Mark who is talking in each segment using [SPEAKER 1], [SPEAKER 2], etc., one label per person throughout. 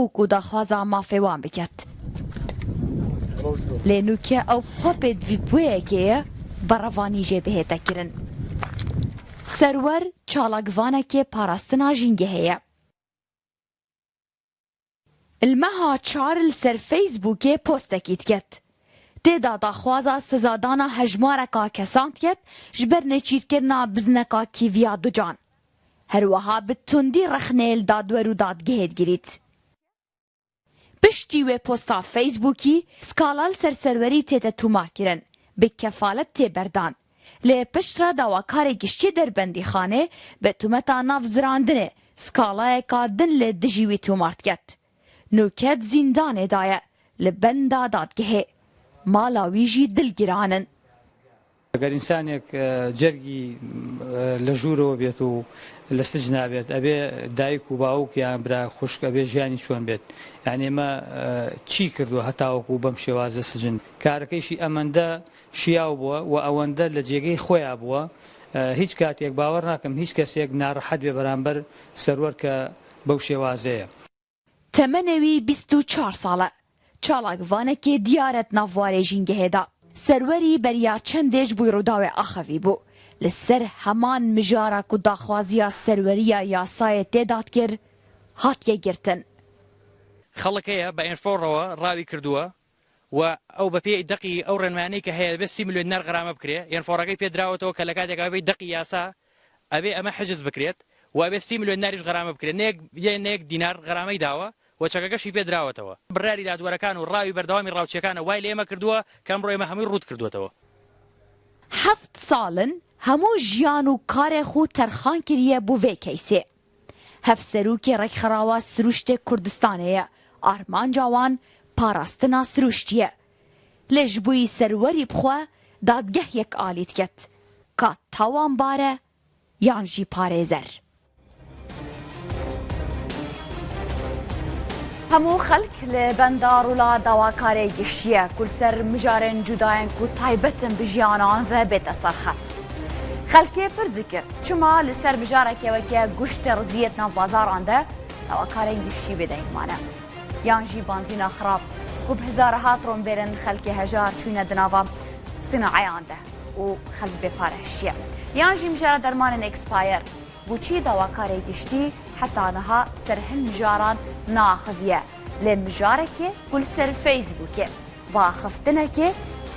[SPEAKER 1] ku daxwaza mafê wan biket. Lê nûke ew bi xwe pêdivî bi wê yekê ye berevanî jê bihête kirin. Serwer çalakvanekê parastina jîngehê ye. Li meha çar li ser Facebookê postekî diket. Tê de daxwaza sizadana hejmareka kesan diket ji ber nêçîrkirina bizineka kîviya ducan. Her wiha bi tundî rexneyê li dadwer û dadgehê digirît. Piştî wê posta Facebookî skala li ser serwerî tête tomarkirin, bi kefalet tê berdan. Lê piştre dawakarê giştî Derbendîxanê bi tumeta navzirandinê skalayeka din li dijî wî tomar diket. Nûket zîndanê daye li benda dadgehê. Mala wî jî dilgiran in.
[SPEAKER 2] گەر ئینسانێک جەرگی لە ژوورەوە بێت و لە سجنا بێت ئەبێ دایک و باوک یان برا خوشک ئەبێ ژیانی چۆن بێت یعنی ئێمە چی کردووە هەتاوەکو بەم شێوازە سجن کارەکەیشی ئەمەندە شیاو بووە و ئەوەندە لە جێگەی خۆیا بووە هیچ کاتێک باوەڕ ناکەم هیچ کەسێک ناڕەحەت بێ بەرامبەر سەروەر کە بەو شێوازەیە.
[SPEAKER 1] تەمەنێ وی 24 ساڵە، چالاکڤانێکێ دیارە di nav warê jîngehê de. Serwerî beriya çendê ji bo Rûdawê axivî bû. Li ser heman mijara ku daxwaziya serweriya yasayê tê de dikir, hatiye girtin.
[SPEAKER 3] خەڵک هەیە بە ئێنفۆڕەوە ڕاوی کردووە و ئەو بە پێی دەقی ئەو ڕێنمایانەی کە هەیە دەبێت سی ملیۆن دینار غەرامە بکرێ، ئێنفۆڕەکەی پێ دراوەتەوە کە لە کاتێکا بە پێی دەقی یاسا ئەبێ ئەمە حجز بکرێت و ئەبێ سی ملیۆن دیناریش غەرامە بکرێت، نە یەک نە یەک دینار غەرامەی داوە و چەکەکەشی پێ دراوەتەوە. بڕیاری دادوەرەکان و ڕاوی بەردەوامی ڕاوچیەکانە وای لە ئێمە کردووە کە ئەمڕۆ ئێمە هەمووی ڕووت کردووەتەوە.
[SPEAKER 1] هەفت ساڵن هەموو ژیان و کارێ خو تەرخان کریە بو ڤێ کەیسێ. هەڤسەروکێ ڕێکخراوە سروشتێ کوردستانێ یە، ئارمانجا وان پاراستنا سروشتیە. لێ ژ بوی سەروەری بخوە دادگەه یەک ئالی دکەت کا تاوانبارە یان ژی پارێزەر. هەموو خەلک li benda rola dawakarê giştî ye ku li ser mijarên cudayên ku taybet in bi jiyanan ve bête ser xet. Xelkê pirs dikir çima li ser mijareke weke goştê riziyê di nav bazaran de dawakarên giştî bêdeng mane. Yan jî banzîna xirab ku bi hezareha trombêlên xelkê hejar çûne di nava sinaeyan de û xelk bêpare hiştiye. Yan jî mijara dermanên ekspayer. Boçî dawakarê giştî heta niha ser hin mijaran naaxiviye lê mijarekê ku li ser Facebookê bi axiftinekê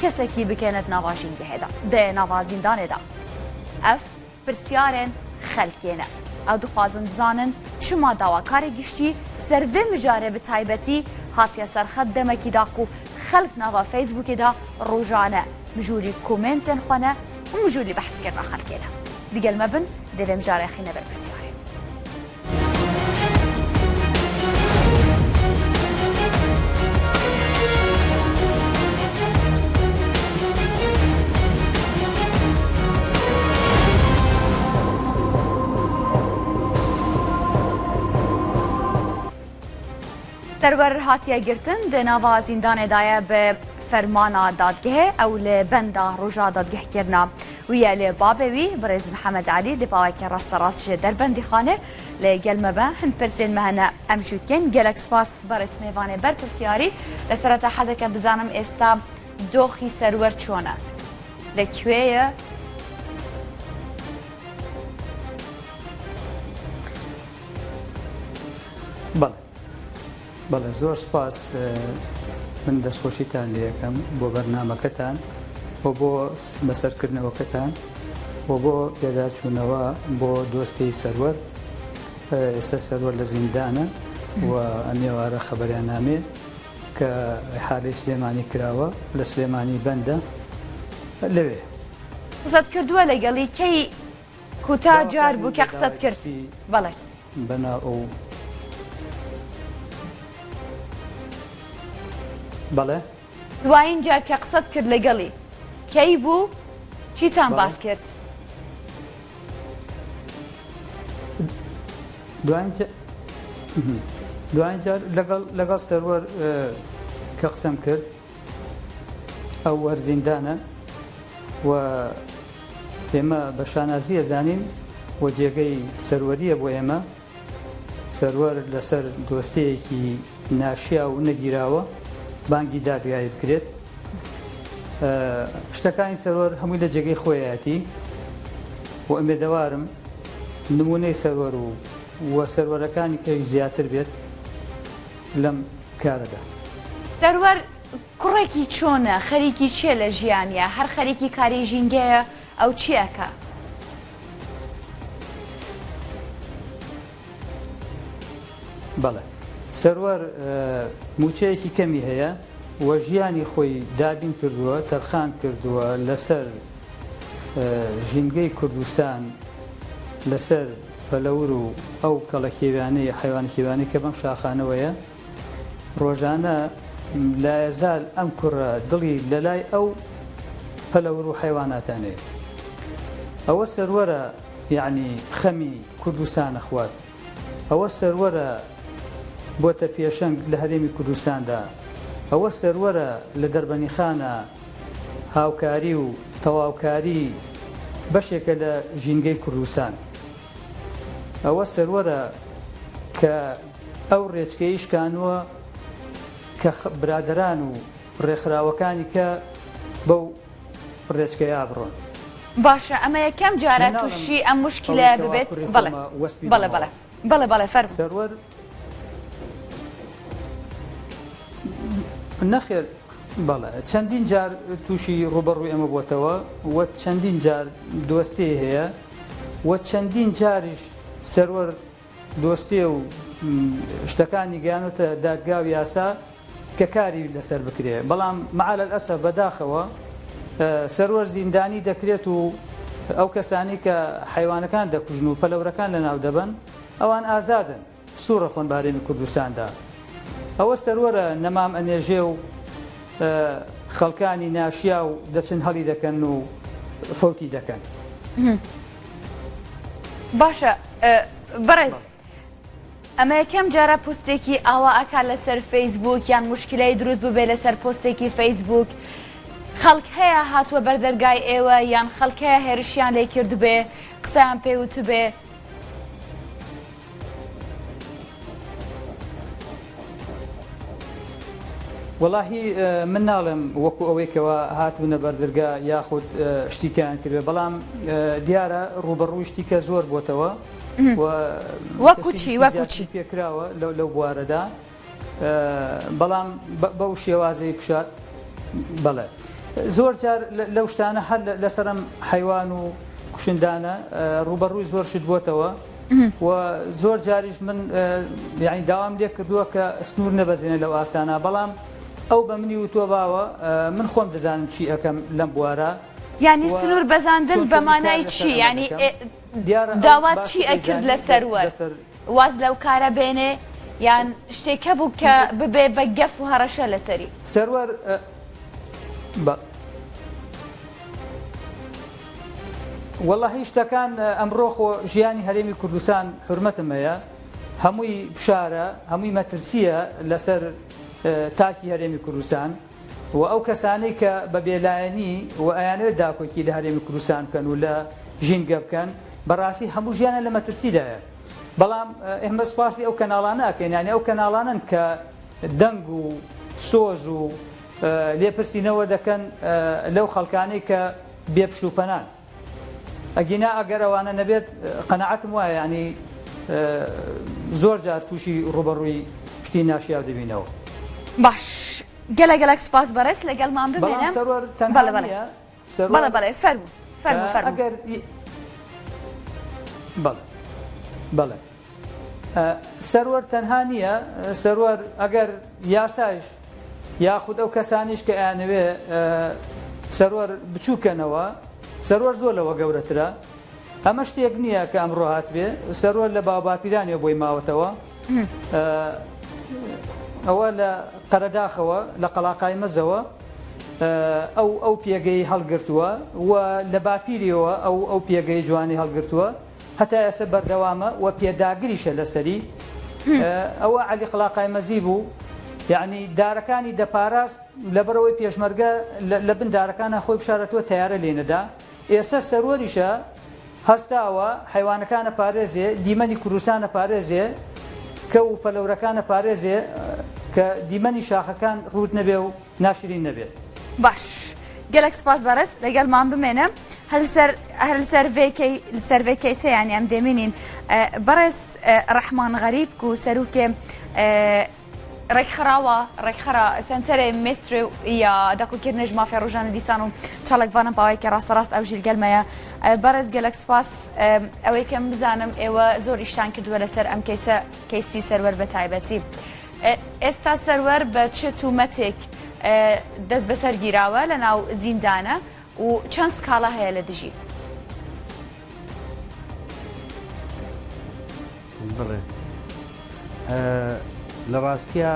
[SPEAKER 1] kesekî bikene di nava jîngehê de, di nava zîndanê de. Ev pirsyarên xelkê ne. Ew dixwazin bizanin çima dawakarê giştî ser vê mijarê bi taybetî hatiye ser xet demekî da ku xelk nava Facebookê de rojane mijûlî komêntên xwe ne û mijûlî behskirina xelkê ne. Digel me bin dê vê mijarê xîne ber pirsyarê. Serwer hatiye girtin di nava zîndanê de ye bi fermana dadgehê ew li benda roja dadgehkirina wî ye li babê wî birêz Mihemed Elî di pawekê rasterast ji Derbendîxanê li gel me be hin pirsên me hene em jî dikin gelek spas berêz mêvanê berpirsyarî li sereta hezeke bizanim êsta doxî serwer çon e li kwê ye
[SPEAKER 2] بەڵێ بەڵێ زۆر سپاس من دەستخۆشیتان لێ ئەکەم بۆ بەرنامەکەتان و بۆ بەسەرکردنەوەکەتان و بۆ پێداچوونەوە بۆ دۆستی سەروەر ئێستا سەروەر لە زیندانە و ئەمێوارە خەبەریان نامێ کە حالی سلێمانی کراوە لە سلێمانی بەندە لەوێ
[SPEAKER 1] قسەت کردووە لەگەڵی کەی کوتا جار بوو کە قسەت کرد؟ بەڵێ.
[SPEAKER 2] بەنا ئەو بەڵێ.
[SPEAKER 1] دوایین جار کە قسەت کرد لەگەڵی کەی بوو؟ چیتان باس کرد؟
[SPEAKER 2] دوایین جار لەگەڵ لەگەڵ سەروەر کە قسەم کرد ئەو هەر زیندانە و ئێمە بە شانازی ئەزانین و جێگەی سەروەرییە بۆ ئێمە، سەروەر لەسەر دۆستەیەکی. ناشیاو نەگیراوە بانگی دادگایی بکرێت. شتەکانی سەروەر هەمووی لە جێگەی خۆیەتی و ئومێدەوارم نموونەی سەروەر و و سەروەرەکانی کەش زیاتر بێت لەم کارەدا.
[SPEAKER 1] سەروەر کوڕێکی چۆنە خەریکی چیە لە ژیانیا هەر خەریکی کاری ژینگەیە ئەو چی ئەکا؟
[SPEAKER 2] بەڵێ سەروەر مووچەیەکی کەمی هەیە و ژیانی خۆی دابین کردووە تەرخان کردووە لەسەر ژینگەی کوردستان لەسەر پەلەور و ئەو کەڵەکێویانەی حەیوانە کێویانەی کە بەم شاخانەوەیە ڕۆژانە لایەزال ئەم کوڕە دڵی لەلای ئەو پەلەور و حەیواناتانەیە ئەوە سەروەرە یەعنی خەمی کوردستان ئەخوات ئەوە سەروەرە بۆتە پێشەنگ لە هەرێمی کوردستاندا ئەوە سەروەرە لە دەربەنیخانە هاوکاری و تەواوکاری بەشێکە لە ژینگەی کوردستان ئەوە سەروەرە کە ئەو ڕێچکەی شکانووە کە برادەران و ڕێکخراوەکانی کە بەو ڕێچکەیا بڕۆن.
[SPEAKER 1] باشە ئەمە یەکەم جارە
[SPEAKER 2] من ناڵێم
[SPEAKER 1] توشی ئەم
[SPEAKER 2] ئەوەی
[SPEAKER 1] موشکیلەیە
[SPEAKER 2] کەوا
[SPEAKER 1] ببێت؟
[SPEAKER 2] کوڕی
[SPEAKER 1] بەڵێ
[SPEAKER 2] خۆمە وەسپی
[SPEAKER 1] بەڵێ
[SPEAKER 2] دەمەوە.
[SPEAKER 1] بەڵێ بەڵێ بەڵێ فەرموو.
[SPEAKER 2] سەروەر نەخێر بەڵێ چەندین جار تووشی ڕووبەڕووی ئەمە بۆتەوە و چەندین جار دۆستێی هەیە و چەندین جاریش سەروەر دۆستێ و شتەکانی گەیانۆتە دادگا و یاسا کە کاری لەسەر بکرێ بەڵام مع الاسف بەداخەوە سەروەر زیندانی دەکرێت و ئەو کەسانی کە حیوانەکان دەکوژن و پەلەورەکان لەناو دەبەن ئەوان ئازادن سوڕە خۆن بە هەرێمی کوردستاندا ئەوە سەروەرە نەمام ئەنێژێ و خەڵکانی ناشیاو دەچن هەڵی دەکەن و فەوتی دەکەن.
[SPEAKER 1] باشە بەڕێز ئەمە یەکەم جارە پۆستێکی ئاوا ئەکا لەسەر فەیسبوک یان موشکیلەی دروست ببێ لەسەر پۆستێکی فەیسبوک خەڵک هەیە هاتووە بەردەرگای ئێوە یان خەڵک هەیە هێرشیان لێ کردبێ قسەیان پێ وتبێ؟
[SPEAKER 2] وەڵاهی من ناڵێم وەکو ئەوەی کەوا هاتبنە بەردرگا یاخود شتیکەیان کردێ بەڵام دیارە ڕوبەڕووی شتیکە زۆر بۆتەوە
[SPEAKER 1] وەکو چی وەکو چی
[SPEAKER 2] پێکراوە لەو بوارەدا بەڵام بەو شێوازەی کوشار بەڵێ زۆر جار لەو شتانە هەر لەسەرم حەیوان و کوشندانە ڕوبەڕووی زۆر شت بۆتەوە و زۆر جاریش من یعنی داوام لێ کردووە کە سنوور نەبەزێنێ لەو ئاستانە بەڵام ئەو بە منی وتووە باوە من خۆم دەزانم چی ئەەکەم لەم بوارە
[SPEAKER 1] یعنی سنوور بەزاندن بە مانای چی یعنی داوات چی ئەکرد لە سەروەر واز لەو کارە بێنێ یان شتێک هەبوو کە ببێ بە گەف و هەڕەشە لەسەری؟
[SPEAKER 2] سەروەر بە. وەڵاهی شتەکان ئەمڕۆ خۆ ژیانی هەرێمی کوردستان حورمەتم هەیە هەمووی فشارە هەمووی مەترسیە لەسەر تاکی هەرێمی کوردستان و ئەو کەسانەی کە بە بێلایەنی و ئەیانەوێت داکۆکی لە هەرێمی کوردستان بکەن و لە ژینگە بکەن بەڕاستی هەموو ژیانە لە مەترسیدایە بەڵام ئێمە سوپاسی ئەو کەناڵانە ئەکەین یانی ئەو کەناڵانەن کە دەنگ و سۆز و لێپرسینەوە دەکەن لەو خەڵکانەی کە بێ پشت و پەنان ئەگینا ئەگەر ئەوانە نەبێت قەناعەتم وایە یانی زۆر جار تووشی ڕوبەڕووی شتی ناشیاو دەبینەوە.
[SPEAKER 1] باش گەلە گەلەک سپاس بەڕێز لەگەڵمان بمێنە.
[SPEAKER 2] بەڵام سەروەر تەنها
[SPEAKER 1] بەڵێ بەڵێ
[SPEAKER 2] نییە سەروەر
[SPEAKER 1] بەڵێ بەڵێ فەرموو فەرموو فەرموو.
[SPEAKER 2] ئەگەر بەڵێ بەڵێ سەروەر تەنها نییە، سەروەر ئەگەر یاسایش یاخود ئەو کەسانیش کە ئەیانەوێ سەروەر بچووکەنەوە، سەروەر زۆر لەوە گەورەترە. ئەمە شتێک نییە کە ئەمڕۆ هاتبێ، سەروەر لە باوباپیرانیەوە بۆی ماوەتەوە. ئەوە لە قەرەداخەوە، لە قەڵاقایمەزەوە ئەو ئەو پێگەی هەڵگرتووە و لە باپیریەوە ئەو ئەو پێگەی جوانی هەڵگرتووە. هەتا ئێستا بەردەوامە و پێداگریشە لەسەری ئەوە عەلی قڵاقایمەزی بوو یعنی دارەکانی دەپاراست لەبەرەوەی پێشمەرگە لە بن دارەکانە خۆی بشارەتەوە تەیارە لێنەدا ئێستا سەروەریشە هەستاوە حیوانەکانە پارێزێ دیمەنی کوردستانە پارێزێ کە و پەلەورەکانە پارێزێ. کە دیمەنی شاخەکان ڕووت نەبێ و ناشرین نەبێت.
[SPEAKER 1] باش گەلەک سپاس بەڕێز لەگەڵمان بمێنە هەر لەسەر هەر لەسەر ڤێ کەی لەسەر ڤێ کەیسە یانی ئەم دێمینین بەڕێز ڕەحمان غەریب کو سەروکێ ڕێکخراوە ڕێکخرا سەنتەرێ مێترێ یا داکۆکردنێ ژ مافێ ڕۆژانە دیسان و چاڵکڤانم پاوەی کە ڕاستەڕاست ئەو ژیر گەلمەیە بەڕێز گەلەک سپاس ئەوەی کەم بزانم ئێوە زۆر ئیشتان کردووە لەسەر ئەم کەیسە کەیسی سەروەر بە تایبەتی. ئێستا سەروەر بە چ تومەتێک دەست بەسەر گیراوە لە ناو زیندانە و چەند سکاڵا هەیە لە دژی؟
[SPEAKER 4] بڵێ لە ڕاستیا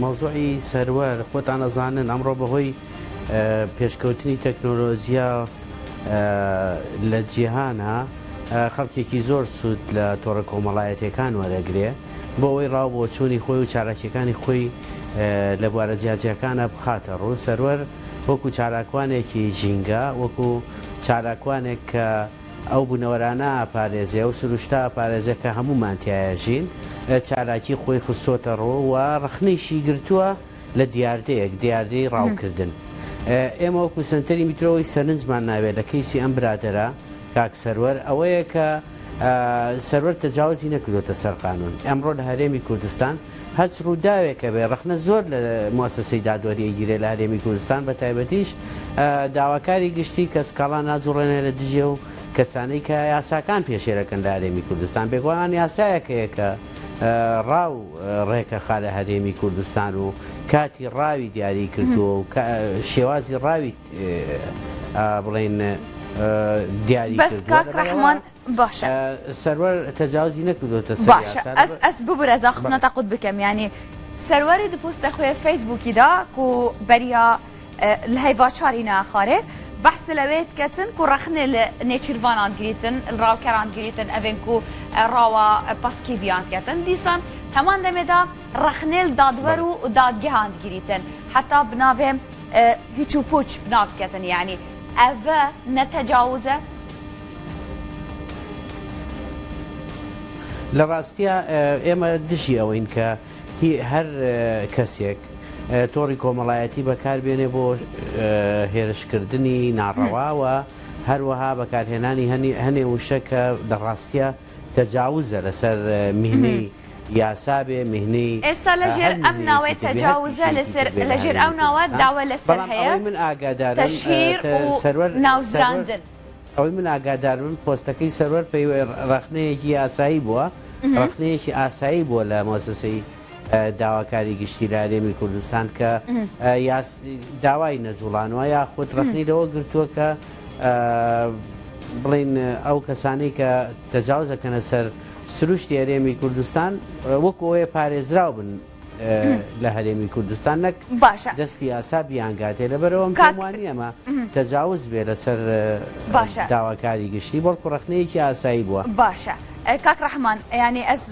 [SPEAKER 4] مەوزوعی سەروەر خۆتان ئەزانن ئەمڕۆ بەهۆی پێشکەوتنی تەکنۆلۆژیا لە جیهانا خەڵکێکی زۆر سوود لە تۆڕە کۆمەڵایەتیەکان وەرەگرێ بۆ ئەوەی ڕاو بۆچوونی خۆی و چالاکیەکانی خۆی لە بوارە جیاجیاکانە بخاتە ڕوو سەروەر وەکو چالاکوانێکی ژینگە وەکو چالاکوانێک کە ئەو بوونەوەرانە ئەپارێزێ ئەو سروشتە ئەپارێزێ کە هەموومان تیایا ژین چالاکی خۆی خستۆتە ڕوو و ڕەخنەیشی گرتووە لە دیاردەیەک، دیاردەی ڕاوکردن. ئێمە وەکو سەنتەری میترۆ ئەوەی سەرنجمان ناوێت لە کەیسی ئەم برادەرە، کاک سەروەر، ئەوەیە کە سەروەر تەجاوزی نەکردۆتە سەر قانون. ئەمڕۆ لە هەرێمی کوردستان هەچ ڕووداوێک هەبێ ڕەخنە زۆر لە موئەسەسەی دادوەری ئەگیرێ لە هەرێمی کوردستان بە تایبەتیش داواکاری گشتی کە سکاڵا ناجوڵێنێ لە دژی ئەو کەسانەی کە یاساکان پێشێلەکەن لە هەرێمی کوردستان. بێگومان یاسایەک هەیە کە ڕاو ڕێکەخا لە هەرێمی کوردستان و کاتی ڕاوی دیاری کردووە و شێوازی ڕاوی بڵێن دیاری
[SPEAKER 1] بەس کاک ڕەحمان باشە
[SPEAKER 4] سەروەر تەجاوزی نەکردوتە
[SPEAKER 1] باشە ئەس ئەس ببورە زاخنە تا قوت بکەم یعنی سەروەری di پۆستە خوێ فەیسبووکیدا کو بەریا لە هەیڤا چاری ناخارێ بەحس لەوێ دکەتن کو ڕەخنێ لە نێچیرڤانان گریتن ڕاوکەران گریتن ئەڤێن کو ڕاوە پەسکیڤیان دکەتن دیسان هەمان دەمێدا ڕەخنێ لە دادوەر و دادگەهان دگریتن حەتا بناڤێ هیچ و پوچ بناو دکەتن یەعنی ئەڤە نە تەجاوزە؟
[SPEAKER 4] لە ڕاستیا ئێمە دژی ئەوەین کە هی هەر کەسێک تۆڕی کۆمەڵایەتی بەکاربێنێ بۆ هێرشکردنی ناڕەوا و هەروەها بەکارهێنانی هەنێ وشە کە لە ڕاستیا تەجاوزە لەسەر میهنەی یاسا بێ میهنەی
[SPEAKER 1] ئێستا لەژێر
[SPEAKER 4] هەر
[SPEAKER 1] ئەم ناوەی
[SPEAKER 4] میهنەیەکی تر بێ هەر
[SPEAKER 1] تەجاوزە
[SPEAKER 4] پیشەیەکی
[SPEAKER 1] لەسەر
[SPEAKER 4] تر بێ لە
[SPEAKER 1] لەژێر
[SPEAKER 4] هەرێمی
[SPEAKER 1] ئەو ناوە
[SPEAKER 4] کوردستان
[SPEAKER 1] داوە لەسەر
[SPEAKER 4] بەڵام
[SPEAKER 1] هەیە
[SPEAKER 4] ئەوەی من ئاگادارم
[SPEAKER 1] تەشهیر و
[SPEAKER 4] سەروەر سەروەر
[SPEAKER 1] ناوزراندن.
[SPEAKER 4] ئەوەی من ئاگادار بم پۆستەکەی سەروەر پەیوە ڕەخنەیەکی یاسایی بووە ڕەخنەیەکی ئاسایی بووە لە مۆسەسەی داواکاری گشتی لە هەرێمی کوردستان کە داوای نەجوڵانوە یاخود ڕەخنەی لەوە گرتووە کە بڵین ئەو کەسانەی کە تەجاوز دەکەنە سەر سروشتی هەرێمی کوردستان وەکو ئەوەیە پارێزراو بن لە هەرێمی کوردستان نەک
[SPEAKER 1] باشە
[SPEAKER 4] دەستی یاسا بیانگاتێ لەبەرئەوە من
[SPEAKER 1] کاک
[SPEAKER 4] پێم وانیە ئەمە تەجاوز بێ لەسەر
[SPEAKER 1] باشە
[SPEAKER 4] داواکاری گشتی بەڵکو ڕەخنەیەکی ئاسایی بووە.
[SPEAKER 1] باشە کاک ڕەحمان یانی ئەز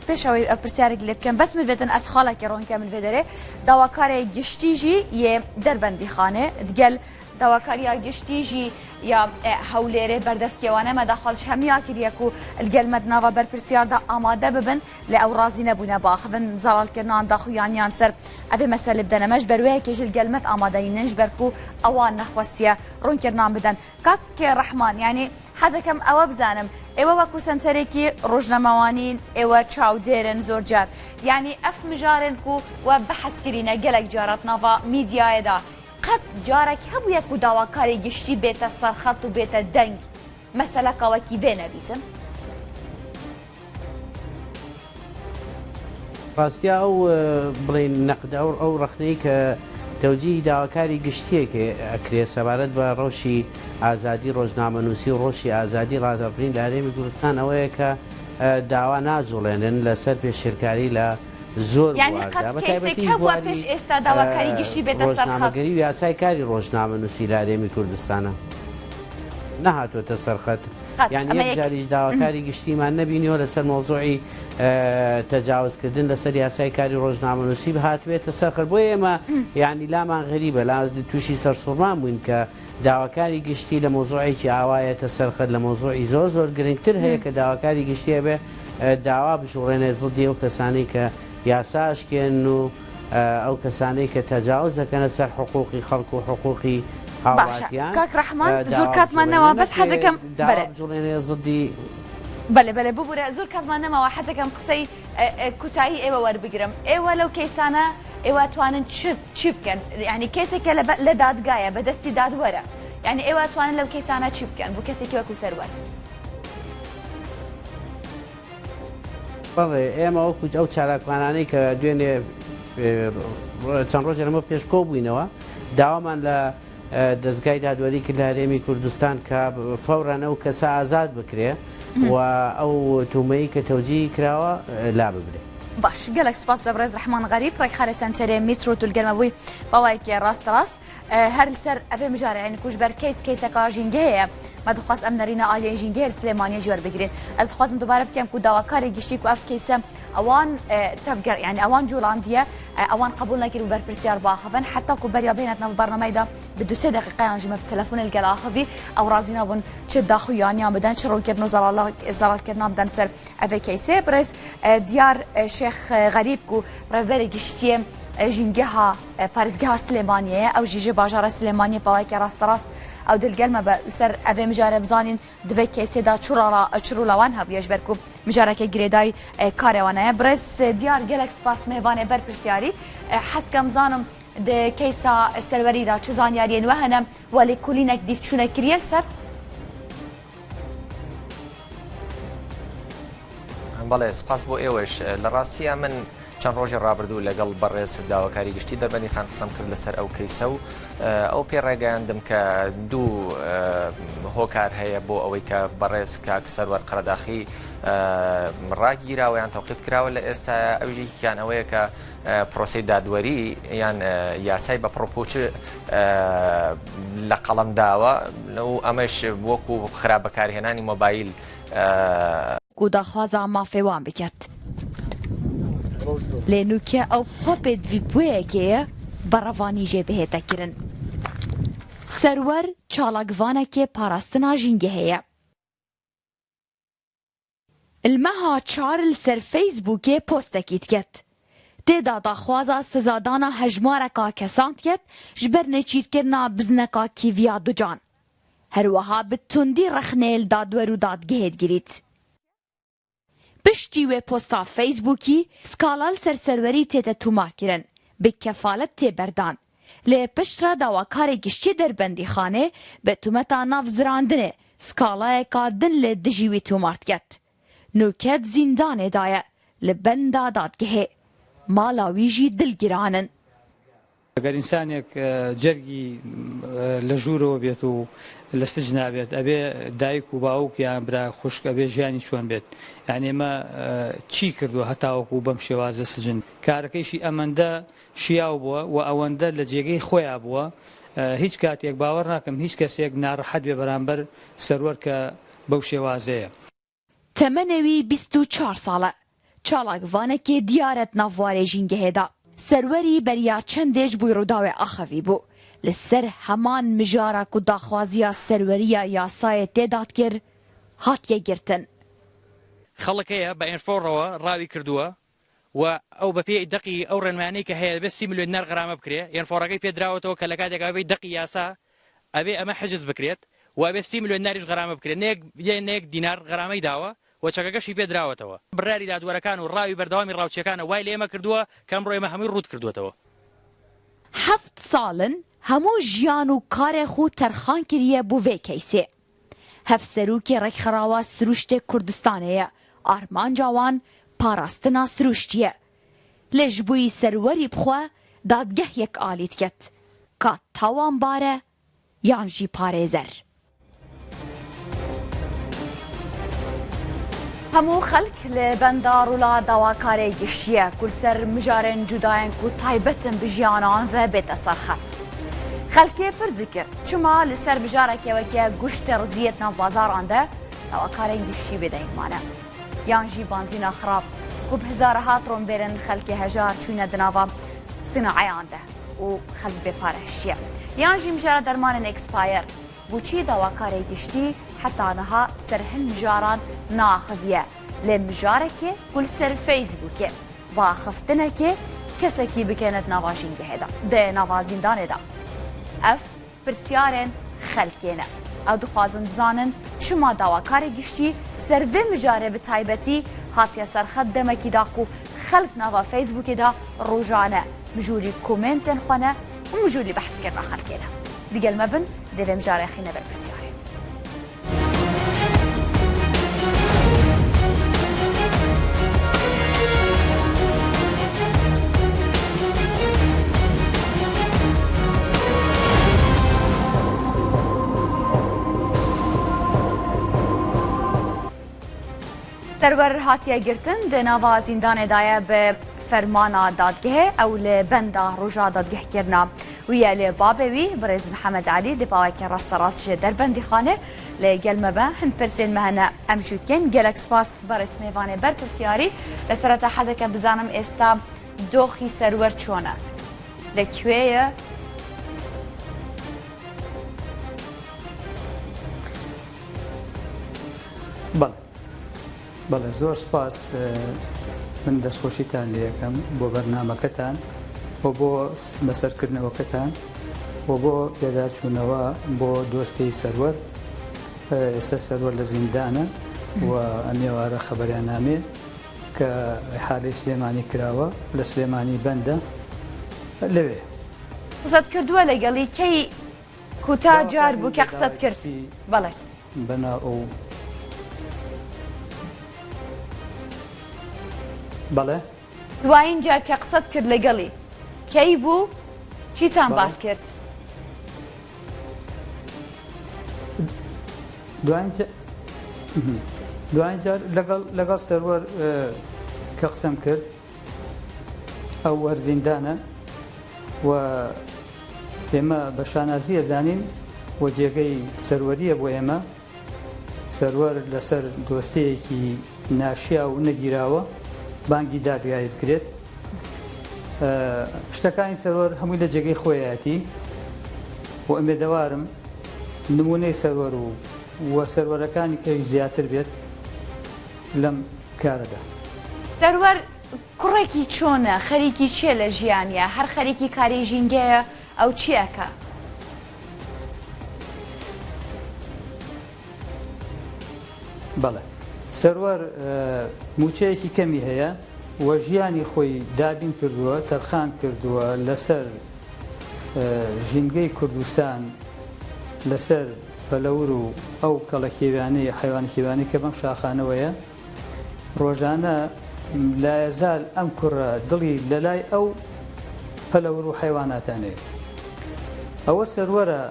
[SPEAKER 1] پێش ئەوەی پرسیارێک لێ بکەم بەس من ڤێتن ئەز خاڵێکی ڕۆن کە من ڤێ دەرێ داواکارێ گشتی ژی یێ دەربەندی خانێ دگەل داواکاریا گشتی ژی یا هەولێرێ بەردەستکێوانە مە داخوازش هەمیا کریە کو لگەل مە دناڤا بەرپرسیاردا ئامادە ببن لێ ئەو ڕازی نەبوونە باخڤن زەڵاڵکردنان داخویانیان سەر ئەڤێ مەسەلێ بدەنە مە ژ بەر وێ یەکێ ژ لگەل مەت ئامادە نینن ژ بەر کو ئەوان نەخوەستیە ڕوونکردنان بدەن کاک ڕەحمان یانی حەزەکەم ئەوە بزانم ئێوە وەکو سەنتەرێکی ڕۆژنامەوانین ئێوە چاودێرن زۆر جار یانی ئەف مژارێن کو وە بەحس کرینە گەلەک جارات ناڤا میدیایەدا قەت جارەک هەبوویە کو داواکاری گشتی بێتە سەرخەت و بێتە دەنگ مەسەلەکە وەکی ڤێ نەبیتن؟
[SPEAKER 4] ڕاستیا ئەو بڵێین نەقدە ئەو ئەو ڕەخنەی کە تەوجیهی داواکاری گشتییەک ئەکرێ سەبارەت بە ڕەوشی ئازادی ڕۆژنامەنووسی و ڕەوشی ئازادی ڕادەربڕین لە هەرێمی کوردستان ئەوەیە کە داوا ناجوڵێنن لەسەر پێشێلکاری لە زۆر
[SPEAKER 1] یانی قەت
[SPEAKER 4] بواردا بە
[SPEAKER 1] کەیسێک
[SPEAKER 4] تایبەتیش
[SPEAKER 1] هەبووە
[SPEAKER 4] بواری
[SPEAKER 1] پێش ئێستا داواکاری گشتی بێتە سەر خەت؟
[SPEAKER 4] ڕۆژنامەگەری و یاسای کاری ڕۆژنامەنووسی لە هەرێمی کوردستانە نەهاتووەتە سەر خەت.
[SPEAKER 1] قەت
[SPEAKER 4] یانی
[SPEAKER 1] ئەمە
[SPEAKER 4] یەک
[SPEAKER 1] یەک
[SPEAKER 4] جاریش داواکاری گشتیمان نەبینیوە لەسەر مەوزوعی تەجاوزکردن لەسەر یاسای کاری ڕۆژنامەنووسی هاتبێتە سەر خەت بۆیە ئێمە یانی لامان غەریبە لا تووشی سەرسوڕمان بووین کە داواکاری گشتی لە مەوزوعێکی ئاوا یەتە سەر خەت لە مەوزوعی زۆر زۆر گرنگتر هەیە کە داواکاری گشتی ئەبێ داوا بجوڵێنێت زدی ئەو کەسانەی کە. یاسا ئەشکێنن و ئەو کەسانەی کە تەجاوز دەکەنە سەر حقوقی خەڵک و حقوقی
[SPEAKER 1] باشە
[SPEAKER 4] هاوڵاتیان
[SPEAKER 1] کاک ڕەحمان زۆر
[SPEAKER 4] داوا
[SPEAKER 1] کاتمان
[SPEAKER 4] بجوڵێنێ
[SPEAKER 1] نەما بەس
[SPEAKER 4] نەک
[SPEAKER 1] حەزەکەم
[SPEAKER 4] داوا
[SPEAKER 1] بەلێ
[SPEAKER 4] بجوڵێنێ زدی
[SPEAKER 1] بەلێ بەلێ ببورە زۆر کاتمان نەماوە حەزەکەم قسەی کوتایی ئێوە وەربگرم ئێوە لەو کەیسانە ئێوە توانن چ چی بکەن یعنی کەیسێکە لە لە دادگایە بە دەستی دادوەرە یعنی ئێوە توانن لەو کەیسانە چی بکەن بۆ کەسێکی وەکو سەروەر؟
[SPEAKER 4] بەڵێ ئێمە وەکو ئەو چالاکوانانەی کە دوێنێ چەند ڕۆژێ لەمە پێش کۆ بووینەوە داوامان لە دەزگای دادوەری کرد لە هەرێمی کوردستان کە فەورەن ئەو کەسە ئازاد بکرێ و ئەو تومەی کە تەوجیهی کراوە لا ببرێ.
[SPEAKER 1] باش گەلەک سپاس لە بەڕێز ڕەحمان غەریب ڕێکخەرە سەنتەرێ میترۆ تولگەرمە بووی باوایەکی ڕاستە ڕاست هەر لەسەر ئەڤێ مژارە یعنی کوش بەر کەیس کەیسەکە ژینگەیە مە دخواست ئەم نەرینە ئالیەی ژینگەیە لە سلێمانیە جوەر بگرین ئەز دخوازم دوبارە بکەم کو داواکاری گشتی کو ئەف کەیسە ئەوان تەڤگەر یعنی ئەوان جوڵاندیە ئەوان قبول نەکرد و بەرپرسیار باخەڤن حتا کو بەریا بێنێت ناو بەرنامەیدا بە دو سێ دقیقەیان ژمە بە تەلەفۆن لەگەل ئاخڤی ئەو ڕازی نابوون چ داخویانیان بدەن چ ڕوونکردن و زەڵالکردنا بدەن سەر ئەڤێ کەیسێ بڕێز دیار شێخ غەریب کو ڕێڤەری گشتیە ژینگەها پارێزگەها سلێمانیەیە ئەو ژیژە باژارە سلێمانیە پاوایکە ڕاستەڕاست ئەو دلگەرمە بە سەر ئەڤێ مژارە بزانین دڤێ کەیسێدا چ ڕوڵاوان هەبوویە ژبەر کو مژارەکە گرێدای کارێوانەیە بڕێز دیار گەلەک سپاس مێڤانێ بەرپرسیاری حەزکەم بزانم د کەیسا سەروەریدا چ زانیاریێن وە هەنە وە لێکولینەک دیفچوونە کریەل سەر؟
[SPEAKER 5] بەڵێ سپاس بۆ ئێوەش لە ڕاستیە من چەند ڕۆژی ڕابردوو لەگەڵ بەڕێز داواکاری گشتی دەربەندی خان قسەم کرد لەسەر ئەو کەیسە و ئەو پێ ڕێگەیاندم کە دوو هۆکار هەیە بۆ ئەوەی کە بەڕێز کاک سەروەر قەرەداخی ڕاگیراوە یان تەوقیف کراوە لە ئێستا ئەوژێکیان ئەوەیە کە پرۆسەی دادوەری یان یاسای بە پڕوپوچ لە قەڵەم داوە و ئەمەش وەکو خراپ بەکارهێنانی مۆبایل.
[SPEAKER 1] کو داخوازا مافێ وان بکەت. لێ نوکە ئەو بخوا پێدڤی بوێیەکێ یە بە ڕەڤانی ژێ بهێتە کرن. سەروەر چالاکڤانەکێ پاراستنا ژینگەهێ یە. Li meha çar li ser Facebookê postekî diket. Tê de daxwaza sizadana hejmareka kesan diket ji ber nêçîrkirina bizineka kîviya ducan. Her wiha bi tundî rexneyê li dadwer û dadgehê digirît. Piştî wê posta Facebookî skala li ser serwerî tête tomarkirin, bi kefalet tê berdan. Lê piştre dawakarê giştî Derbendîxanê bi tumeta navzirandinê skalayeka din li dijî wî tomar diket. Nûket zîndanê de ye li benda dadgehê. Mala wî jî dilgiran in.
[SPEAKER 2] گەر ئینسانێک جەرگی لە ژوورەوە بێت و لە سجنا بێت ئەبێ دایک و باوک یان برا خوشک ئەبێ ژیانی چۆن بێت یانی ئێمە چی کردووە هەتاوەکو بەم شێوازە سجن کارەکەیشی ئەمەندە شیاو بووە و ئەوەندە لە جێگەی خۆیا بووە هیچ کاتێک باوەڕ ناکەم هیچ کەسێک ناڕەحەت بێ بەرامبەر سەروەر کە بەو شێوازەیە.
[SPEAKER 1] تەمەنێ وی 24 ساڵە، چالاکڤانێکێ دیارە د nav warê jîngehê de. Serwerî beriya çendê ji bo Rûdawê axivî bû. Li ser heman mijara ku daxwaziya serweriya yasayê tê de dikir, hatiye girtin.
[SPEAKER 3] خەڵک هەیە بە ئێنفۆڕەوە ڕاوی کردووە و ئەو بە پێی دەقی ئەو ڕێنمایانەی کە هەیە دەبێت سی ملیۆن دینار غەرامە بکرێ، ئێنفۆڕەکەی پێ دراوەتەوە کە لە کاتێکا بە پێی دەقی یاسا ئەبێ ئەمە حجز بکرێت و ئەبێ سی ملیۆن دیناریش غەرامە بکرێت، نە یەک نە یەک دینار غەرامەی داوە و چەکەکەشی پێ دراوەتەوە. بڕیاری دادوەرەکان و ڕاوی بەردەوامی ڕاوچیەکانە وای لە ئێمە کردووە کە ئەمڕۆ ئێمە هەمووی ڕووت کردووەتەوە.
[SPEAKER 1] هەفت ساڵن هەموو ژیان و کارێ خو تەرخان کریە بو ڤێ کەیسێ. هەڤسەروکێ ڕێکخراوە سروشتێ کوردستانێیە، ئارمانجا وان پاراستنا سروشتیە. لێ ژ بووی سەروەری بخوە دادگەه یەک ئالی دکەت کا تاوانبارە یان ژی پارێزەر. هەموو خەلک li benda rola dawakarê giştî ye ku li ser mijarên cudayên ku taybet in bi jiyanan ve bête ser xet. Xelkê pirs dikir, çima li ser mijareke weke goştê riziyê di nav bazaran de dawakarên giştî bêdeng mane? Yan jî banzîna xirab ku bi hezareha trombêlên xelkê hejar çûne di nava sinaeyan de û xelk bêpare hiştiye. Yan jî mijara dermanên expire Boçî dawakarê giştî heta niha ser hin mijaran naaxiviye lê mijarekê ku li ser Facebookê بە ئاخفتنەکێ کەسەکی بکەنت ناڤا ژینگەهێدا دە ناڤا زیندانێدا؟ ئەف پرسیارێن خەلکێنە. ئەو دخوازن بزانن چما داواکارێ گشتی سەر ڤێ مژارێ bi تایبەتی هاتیە سەر خەت دەمەکی دا کو خەلک ناڤا فەیسبووکێ دا ڕۆژانە مژوولی کۆمێنتێن خوەنە و مژوولی بەحسکردنا خەلکێنە. دگەل مە بن دێ ڤێ مژارێ خینە بەر پرسیارێ. سەروەر هاتیە گرتن di nava zîndanê de ye bi fermana dadgehê ew li benda roja dadgehkirina wî ye lê babê wî birêz Mihemed Elî di pawekê rasterast ji Derbendîxanê li gel me be hin pirsên me hene em jî dikin gelek spas berêz mêvanê berpirsyarî li sereta hezeke bizanim êsta doxî serwer çon e li kwê ye
[SPEAKER 2] بەڵێ بەڵێ زۆر سپاس من دەستخۆشیتان لێ ئەکەم بۆ بەرنامەکەتان و بۆ بەسەرکردنەوەکەتان و بۆ پێداچوونەوە بۆ دۆستەی سەروەر ئێستا سەروەر لە زیندانە و ئەم ئێوارە خەبەریان نامێ کە حالی سلێمانی کراوە لە سلێمانی بەندە لەوێ.
[SPEAKER 1] قسەت کردووە لەگەڵی کەی کوتا جار بوو کە قسەت کرد؟ بەڵێ.
[SPEAKER 2] بەنا ئەو بەڵێ.
[SPEAKER 1] دوایین جار کە قسەت کرد لەگەڵی کەی بوو؟ چیتان باس کرد؟
[SPEAKER 2] دوایین جار لەگەڵ لەگەڵ سەروەر کە قسەم کرد ئەو هەر زیندانە و ئێمە بە شانازی ئەزانین و جێگەی سەروەریە بۆ ئێمە سەروەر لەسەر دۆستەیەکی ناشیاو نەگیراوە بانگی دادگایی بکرێت شتەکانی سەروەر هەمووی لە جێگەی خۆیەتی و ئومێدەوارم نمونەی سەروەر و و سەروەرەکانی کەی زیاتر بێت لەم کارەدا.
[SPEAKER 1] سەروەر کوڕێکی چۆنە خەریکی چیە لە ژیانیا هەر خەریکی کاری ژینگەیە ئەو چی ئەکا؟
[SPEAKER 2] بەڵێ سەروەر مووچەیەکی کەمی هەیە و ژیانی خۆی دابین کردووە تەرخان کردووە لەسەر ژینگەی کوردستان لەسەر پەلەور و ئەو کەڵەکێویانەی حەیوانە کێویانەی کە بەم شاخانەوەیە ڕۆژانە لایەزال ئەم کوڕە دڵی لەلای ئەو پەلەور و حەیواناتانەیە ئەوە سەروەرە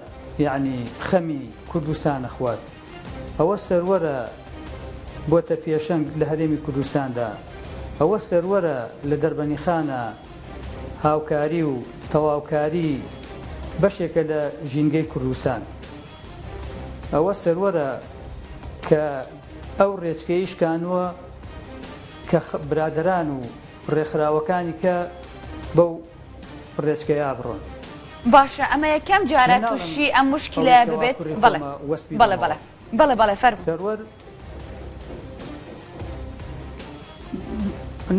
[SPEAKER 2] یەعنی خەمی کوردستان ئەخوات ئەوە سەروەرە بۆتە پێشەنگ لە هەرێمی کوردستاندا ئەوە سەروەرە لە دەربەنیخانە هاوکاری و تەواوکاری بەشێکە لە ژینگەی کوردستان. ئەوە سەروەرە کە ئەو ڕێچکەی شکانووە کە برادەران و ڕێکخراوەکانی کە بەو ڕێچکەیا بڕۆن.
[SPEAKER 1] باشە ئەمە یەکەم جارە توشی ئەم موشکیلەیە ببێت؟ بەڵێ بەڵێ بەڵێ بەڵێ بەڵێ فەرموو.
[SPEAKER 2] سەروەر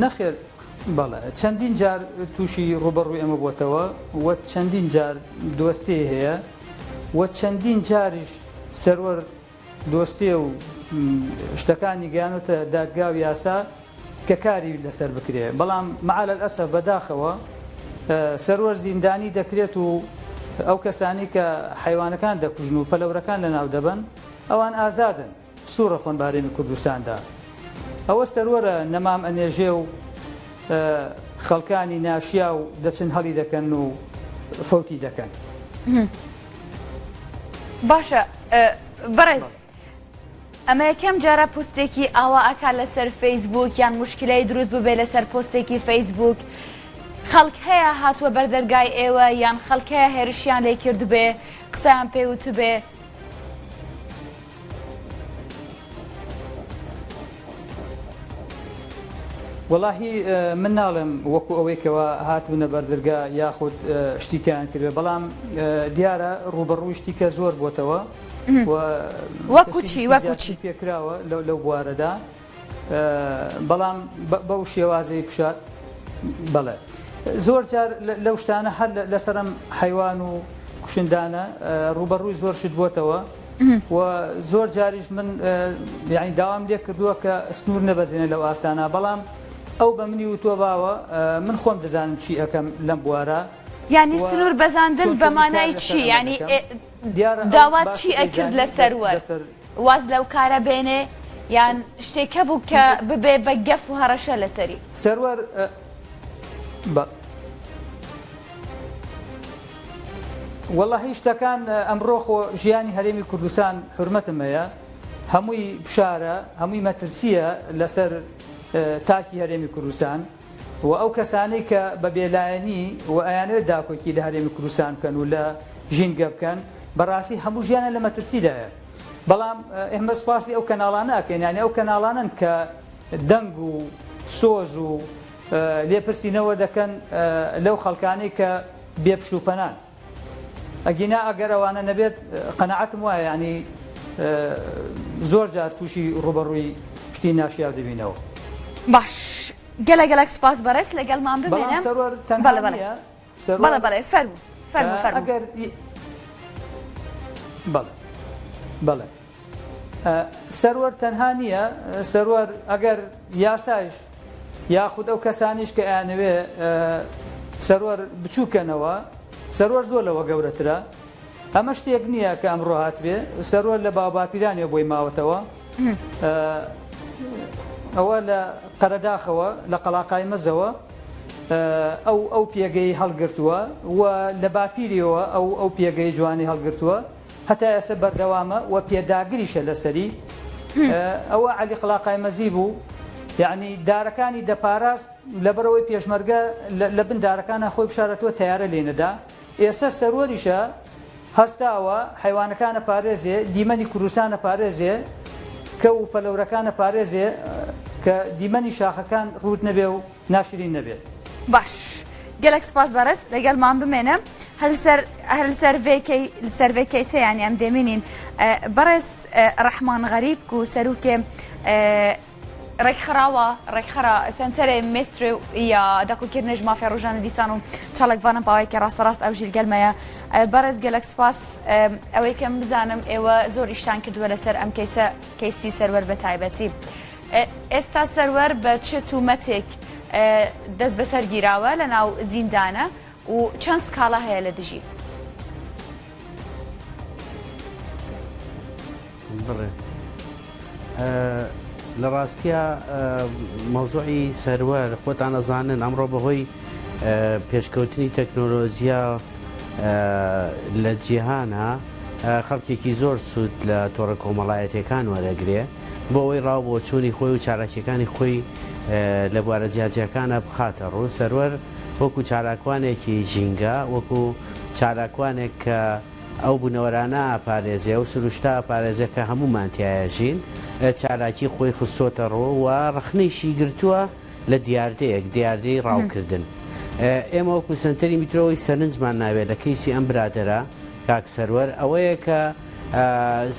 [SPEAKER 2] نەخێر بەڵێ چەندین جار تووشی ڕووبەڕووی ئەمە بۆتەوە و چەندین جار دۆستێ هەیە و چەندین جاریش سەروەر دۆستێ و شتەکانی گەیانۆتە دادگا و یاسا کە کاری لەسەر بکرێ بەڵام مەعال ئەسە بەداخەوە سەروەر زیندانی دەکرێت و ئەو کەسانی کە حیوانەکان دەکوژن و پەلەورەکان لەناو دەبەن ئەوان ئازادن. سوڕە خۆن بە هەرێمی کوردستاندا ئەوە سەروەرە نەمام ئەنێژێ و خەڵکانی ناشیاو دەچن هەڵی دەکەن و فەوتی دەکەن.
[SPEAKER 1] باشە بەڕێز ئەمە یەکەم جارە پۆستێکی ئاوا ئەکا لەسەر فەیسبوک یان موشکیلەی دروست ببێ لەسەر پۆستێکی فەیسبوک خەڵک هەیە هاتووە بەردەرگای ئێوە یان خەڵک هەیە هێرشیان لێ کردبێ قسەیان پێ وتبێ؟
[SPEAKER 2] وەڵاهی من ناڵێم وەکو ئەوەی کەوا هاتبنە بەردرگا یاخود شتیکیان کردێ بەڵام دیارە ڕوبەڕووی شتیکە زۆر بۆتەوە
[SPEAKER 1] وەکو چی وەکو چی
[SPEAKER 2] پێکراوە لەو بوارەدا بەڵام بەو شێوازەی کوشار. بەڵێ زۆر جار لەو شتانە هەر لەسەر ئەم حەیوان و کوشندانە ڕووبەڕووی زۆر شت بۆتەوە و زۆر جاریش من یعنی داوام لێ کردووە کە سنوور نەبەزێنێ لەو ئاستانە بەڵام ئەو بە منی وتووە باوە من خۆم دەزانم چی ئەکەم لەم بوارە
[SPEAKER 1] یعنی
[SPEAKER 2] و
[SPEAKER 1] سنوور بەزاندن
[SPEAKER 2] چۆن
[SPEAKER 1] بە
[SPEAKER 2] چۆنی کار
[SPEAKER 1] مانای
[SPEAKER 2] لەسەر
[SPEAKER 1] چی
[SPEAKER 2] ئەمە
[SPEAKER 1] یعنی
[SPEAKER 2] دەکەم دیارە ئەو
[SPEAKER 1] داوات
[SPEAKER 2] باش
[SPEAKER 1] چی ئەکرد
[SPEAKER 2] ئەیزانی
[SPEAKER 1] لە سەروەر؟
[SPEAKER 2] لەسەر
[SPEAKER 1] واز لەو کارە بێنێ یان شتێک هەبوو کە ببێ بە گەف و هەڕەشە لەسەری؟
[SPEAKER 2] سەروەر بە وەڵاهی شتەکان ئەمڕۆ خۆ ژیانی هەرێمی کوردستان حورمەتم هەیە هەمووی فشارە هەمووی مەترسیە لەسەر تاکی هەرێمی کوردستان و ئەو کەسانەی کە بە بێلایەنی و ئەیانەوێت داکۆکی لە هەرێمی کوردستان بکەن و لە ژینگە بکەن بەڕاستی هەموو ژیانیان لە مەترسیدایە بەڵام ئێمە سوپاسی ئەو کەناڵانە ئەکەین یانی ئەو کەناڵانەن کە دەنگ و سۆز و لێپرسینەوە دەکەن لەو خەڵکانەی کە بێ پشت و پەنان. ئەگینا ئەگەر ئەوانە نەبێت قەناعەتم وایە یانی زۆر جار تووشی ڕووبەڕووی شتی ناشیاو دەبینەوە.
[SPEAKER 1] باش گەلە گەلەک سپاس بەڕێز لەگەڵمان
[SPEAKER 2] بەڵام
[SPEAKER 1] بمێنە
[SPEAKER 2] سەروەر تەنها
[SPEAKER 1] بەڵێ بەڵێ
[SPEAKER 2] نییە
[SPEAKER 1] بەڵێ
[SPEAKER 2] سەروەر
[SPEAKER 1] بەڵێ فەرموو فەرموو فەرموو
[SPEAKER 2] ئەگەر بەڵێ بەڵێ سەروەر تەنها نییە، سەروەر ئەگەر یاسایش یاخود ئەو کەسانیش کە ئەیانەوێ سەروەر بچووکەنەوە، سەروەر زۆر لەوە گەورەترە. ئەمە شتێک نییە کە ئەمڕۆ هاتبێ، سەروەر لە باوباپیرانیەوە بۆی ماوەتەوە. ئەوە لە قەرەداخەوە، لە قەڵاقایمەزەوە ئەو ئەو پێگەی هەڵگرتووە و لە باپیریەوە ئەو ئەو پێگەی جوانی هەڵگرتووە. هەتا ئێستا بەردەوامە و پێداگریشە لەسەری ئەوە عەلی قڵاقایمەزی بوو یعنی دارەکانی دەپاراست لەبەرەوەی پێشمەرگە لە بن دارەکانە خۆی بشارەتەوە تەیارە لێ نەدا ئێستا سەروەریشە هەستاوە حیوانەکانە پارێزێ دیمەنی کوردستانە پارێزێ کە و پەلەورەکانە پارێزێ کە دیمەنی شاخەکان ڕووت نەبێ و ناشرین نەبێت.
[SPEAKER 1] باش گەلەک سپاس بەڕێز لەگەڵمان بمێنە هەر لەسەر هەر لەسەر ڤێ کەی لەسەر ڤێ کەیسە یانی ئەم دێمینین بەڕێز ڕەحمان غەریب کو سەروکێ ڕێکخراوە ڕێکخرا سنتەرێ مێترێ یا دەکوکردنێژ مافێ ڕۆژانە دیسان و چاڵکڤانم پاوەیەکی ڕاستەڕاست ئەو ژیر گەلمەیە بەڕێز گەلەک سپاس ئەوەی کەم بزانم ئێوە زۆر ئیشتان کردووە لەسەر ئەم کەیسە کەیسی سەروەر بە تایبەتی. ئێستا سەروەر بە چ تومەتێک دەستبەسەر گیراوە لە ناو زیندانە و چەند سکاڵا هەیە لە دژی؟
[SPEAKER 4] بڵێ لە ڕاستیا مەوزوعی سەروەر خۆتان ئەزانن ئەمڕۆ بەهۆی پێشکەوتنی تەکنۆلۆژیا لە جیهانا خەڵکێکی زۆر سوود لە تۆڕە کۆمەڵایەتیەکان وەرەگرێ بۆ ئەوەی ڕاو بۆچوونی خۆی و چالاکیەکانی خۆی لە بوارە جیاجیاکانە بخاتە ڕوو سەروەر وەکو چالاکوانێکی ژینگە وەکو چالاکوانێک کە ئەو بوونەوەرانە ئەپارێزێ ئەو سروشتە ئەپارێزێ کە هەموومان تیایا ژین چالاکی خۆی خستۆتە ڕوو و ڕەخنەیشی گرتووە لە دیاردەیەک، دیاردەی ڕاوکردن. ئێمە وەکو سەنتەری میترۆ ئەوەی سەرنجمان ناوێت لە کەیسی ئەم برادەرە، کاک سەروەر، ئەوەیە کە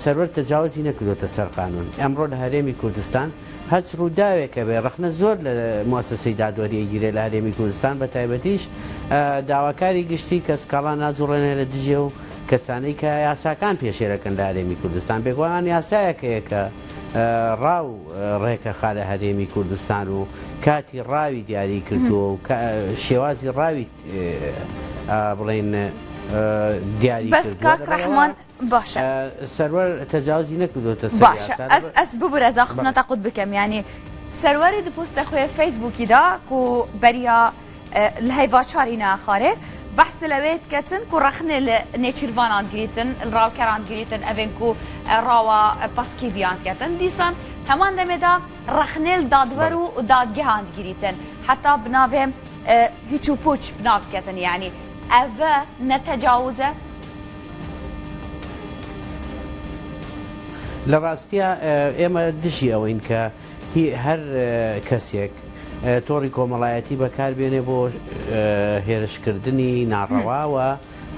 [SPEAKER 4] سەروەر تەجاوزی نەکردۆتە سەر قانون. ئەمڕۆ لە هەرێمی کوردستان هەچ ڕووداوێک هەبێ، ڕەخنە زۆر لە موئەسەسەی دادوەری ئەگیرێ لە هەرێمی کوردستان، بە تایبەتیش داواکاری گشتی کە سکاڵا ناجوڵێنێ لە دژی ئەو کەسانەی کە یاساکان پێشێلەکەن لە هەرێمی کوردستان. بێگومان یاسایەک هەیە کە ڕاو ڕێکەخا لە هەرێمی کوردستان و کاتی ڕاوی دیاری کردووە و شێوازی ڕاوی بڵێن دیاری
[SPEAKER 1] بەس کاک ڕەحمان باشە
[SPEAKER 4] سەروەر تەجاوزی نەکردوتە
[SPEAKER 1] باشە ئەس ئەس ببورە زاخفنە تا قوت بکەم یعنی سەروەری di پۆستە خوێ فەیسبووکیدا کو بەریا لە هەیڤا چاری ناخارێ بەحس لەوێ دکەتن کو ڕەخنێ لە نێچیرڤانان گریتن ڕاوکەران گریتن ئەڤێن کو ڕاوا پەسکیڤیان دکەتن دیسان هەمان دەمێدا ڕەخنێ لە دادوەر و دادگەهان دگریتن حەتا بناڤێ هیچ و پوچ بناو دکەتن یانی ئەڤە نە تەجاوزە؟
[SPEAKER 4] لە ڕاستیا ئێمە دژی ئەوەین کە هی هەر کەسێک تۆڕی کۆمەڵایەتی بەکاربێنێ بۆ هێرشکردنی ناڕەوا و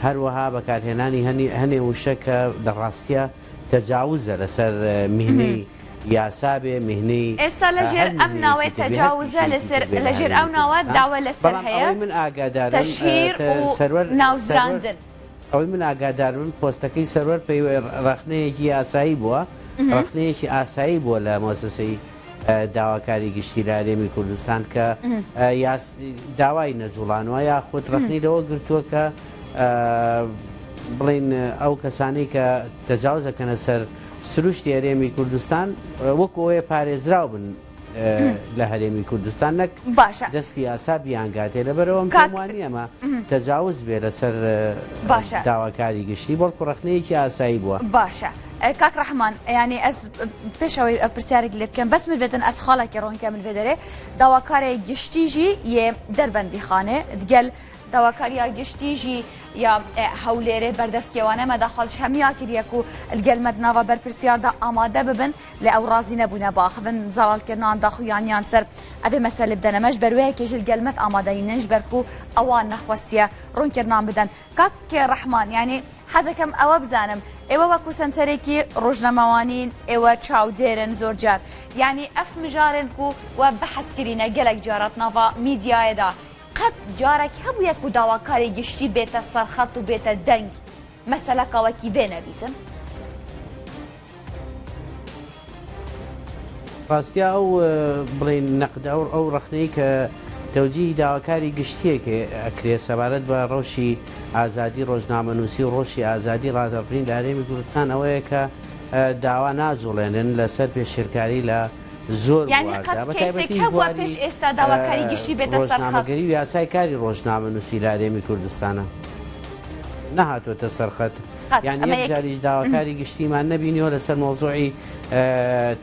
[SPEAKER 4] هەروەها بەکارهێنانی هەنێ وشە کە لە ڕاستیا تەجاوزە لەسەر میهنەی. یاسا بێ میهنەی
[SPEAKER 1] ئێستا لە ژێر
[SPEAKER 4] هەر
[SPEAKER 1] ئەم ناوەی
[SPEAKER 4] میهنەیەکی تر بێ هەر
[SPEAKER 1] تەجاوزە
[SPEAKER 4] پیشەیەکی
[SPEAKER 1] لەسەر
[SPEAKER 4] تر بێ لە
[SPEAKER 1] لە ژێر
[SPEAKER 4] هەرێمی
[SPEAKER 1] ئەو ناوە
[SPEAKER 4] کوردستان
[SPEAKER 1] داوە لەسەر
[SPEAKER 4] بەڵام
[SPEAKER 1] هەیە
[SPEAKER 4] ئەوەی من ئاگادارم
[SPEAKER 1] تەشهیر
[SPEAKER 4] تە
[SPEAKER 1] و
[SPEAKER 4] سەروەر سەروەر
[SPEAKER 1] ناوزراندن.
[SPEAKER 4] ئەوەی من ئاگاداربم پۆستەکەی سەروەر پەیوە ڕەخنەیەکی یاسایی بووە ڕەخنەیەکی ئاسایی بووە لە مۆسەسەی داواکاری گشتی لە هەرێمی کوردستان کە داوای نەجوڵانوە یاخود ڕەخنەی لەوە گرتووە کە بڵین ئەو کەسانەی کە تەجاوز دەکەنە سەر سروشتی هەرێمی کوردستان وەکو ئەوەیە پارێزراو بن لە هەرێمی کوردستان نەک
[SPEAKER 1] باشە
[SPEAKER 4] دەستی یاسا بیانگاتێ لەبەرئەوە من
[SPEAKER 1] کاک
[SPEAKER 4] پێم وانییە ئەمە تەجاوز بێ لەسەر
[SPEAKER 1] باشە.
[SPEAKER 4] داواکاری گشتی بەڵکو ڕەخنەیەکی ئاسایی بووە.
[SPEAKER 1] باشە کاک ڕەحمان یانی ئەز پێش ئەوەی پرسیارێک لێ بکەم بەس من بێتن ئەز خاڵێکی ڕۆن کە من vê derê داواکارێ گشتی ژی یێ دەربەندیخانێ دگەل داواکاریا گشتی ژی یا هەولێرێ بەردەفکێوانە مە داخوازش هەمیا کریە کو لگەل مە دناڤا بەرپرسیاردا ئامادە ببن لێ ئەو ڕازی نەبوونە باخڤن زەڵاڵکردنان داخویانیان سەر ئەڤێ مەسەلێ بدەنە مە ژ بەر وێ یەکێ ژ لگەل مەت ئامادە نینن ژ بەر کو ئەوان نەخوەستیە ڕوونکردنان بدەن کاک ڕەحمان یانی حەزەکەم ئەوە بزانم ئێوە وەکو سەنتەرێکی ڕۆژنامەوانین ئێوە چاودێرن زۆر جار یانی ئەف مژارێن کو وە بەحس کرینە گەلەک جارات ناڤا میدیایەدا قەت جارەک هەبوویە کو داواکاری گشتی بێتە سەرخەت و بێتە دەنگ مەسەلەکە وەکی ڤێ نەبیتن؟
[SPEAKER 4] ڕاستیا ئەو بڵێین نەقدە ئەو ئەو ڕەخنەی کە تەوجیهی داواکاری گشتییە کە ئەکرێ سەبارەت بە ڕەوشی ئازادی ڕۆژنامەنووسی و ڕەوشی ئازادی ڕادەربڕین لە هەرێمی کوردستان ئەوەیە کە داوا ناجوڵێنن لەسەر پێشێلکاری لە زۆر
[SPEAKER 1] یانی قەت
[SPEAKER 4] بواردا بە
[SPEAKER 1] کەیسێک
[SPEAKER 4] تایبەتیش
[SPEAKER 1] هەبووە
[SPEAKER 4] بواری
[SPEAKER 1] پێش ئێستا داواکاری گشتی بێتە سەر خەت؟
[SPEAKER 4] ڕۆژنامەگەری و یاسای کاری ڕۆژنامەنووسی لە هەرێمی کوردستانە نەهاتووەتە سەر خەت.
[SPEAKER 1] قەت
[SPEAKER 4] یان
[SPEAKER 1] ئەمە
[SPEAKER 4] یەک
[SPEAKER 1] یەک
[SPEAKER 4] جاریش داواکاری گشتیمان نەبینیوە لەسەر مەوزوعی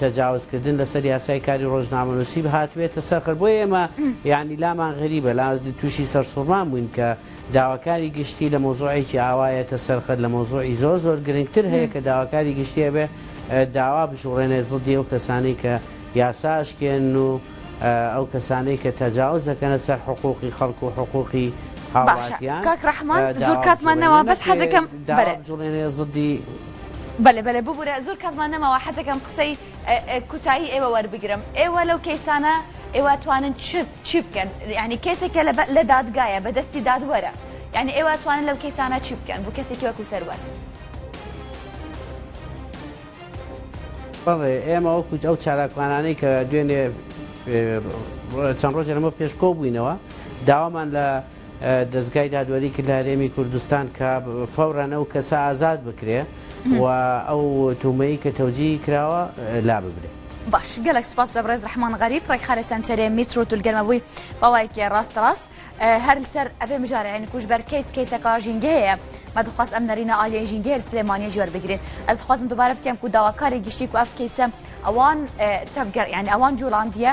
[SPEAKER 4] تەجاوزکردن لەسەر یاسای کاری ڕۆژنامەنووسی هاتبێتە سەر خەت بۆیە ئێمە یانی لامان غەریبە لا تووشی سەرسوڕمان بووین کە داواکاری گشتی لە مەوزوعێکی ئاوا یەتە سەر خەت لە مەوزوعی زۆر زۆر گرنگتر هەیە کە داواکاری گشتی ئەبێ داوا بجوڵێنێت زدی ئەو کەسانەی کە یاسا ئەشکێنن و ئەو کەسانەی کە تەجاوز دەکەنە سەر حقوقی خەڵک و حقوقی
[SPEAKER 1] باشە
[SPEAKER 4] هاوڵاتیان
[SPEAKER 1] کاک ڕەحمان زۆر
[SPEAKER 4] داوا
[SPEAKER 1] کاتمان
[SPEAKER 4] بجوڵێنێ
[SPEAKER 1] نەما بەس
[SPEAKER 4] نەک
[SPEAKER 1] حەزەکەم
[SPEAKER 4] داوا
[SPEAKER 1] بەلێ
[SPEAKER 4] بجوڵێنێ زدی
[SPEAKER 1] بەلێ بەلێ ببورە زۆر کاتمان نەماوە حەزەکەم قسەی کوتایی ئێوە وەربگرم ئێوە لەو کەیسانە ئێوە توانن چ چی بکەن یعنی کەیسێکە لە لە دادگایە بە دەستی دادوەرە یعنی ئێوە توانن لەو کەیسانە چی بکەن بۆ کەسێکی وەکو سەروەر؟
[SPEAKER 4] بەڵێ ئێمە وەکو ئەو چالاکوانانەی کە دوێنێ چەند ڕۆژێ لەمە پێش کۆ بووینەوە داوامان لە دەزگای دادوەری کرد لە هەرێمی کوردستان کە فەورەن ئەو کەسە ئازاد بکرێ و ئەو تومەی کە تەوجیهی کراوە لا ببرێ.
[SPEAKER 1] باش گەلەک سپاس لە بەڕێز ڕەحمان غەریب ڕێکخەرە سەنتەرێ میترۆ تولگەرمە بووی باوایەکی ڕاست ڕاست هەر لەسەر ئەڤێ مژارە یعنی کوش بەر کەیس کەیسەکە ژینگەیە مە دخواست ئەم نەرینە ئالیەی ژینگەیە لە سلێمانیە جوەر بگرین ئەز دخوازم دوبارە بکەم کو داواکاری گشتی کو ئەف کەیسە ئەوان تەڤگەر یعنی ئەوان جوڵاندیە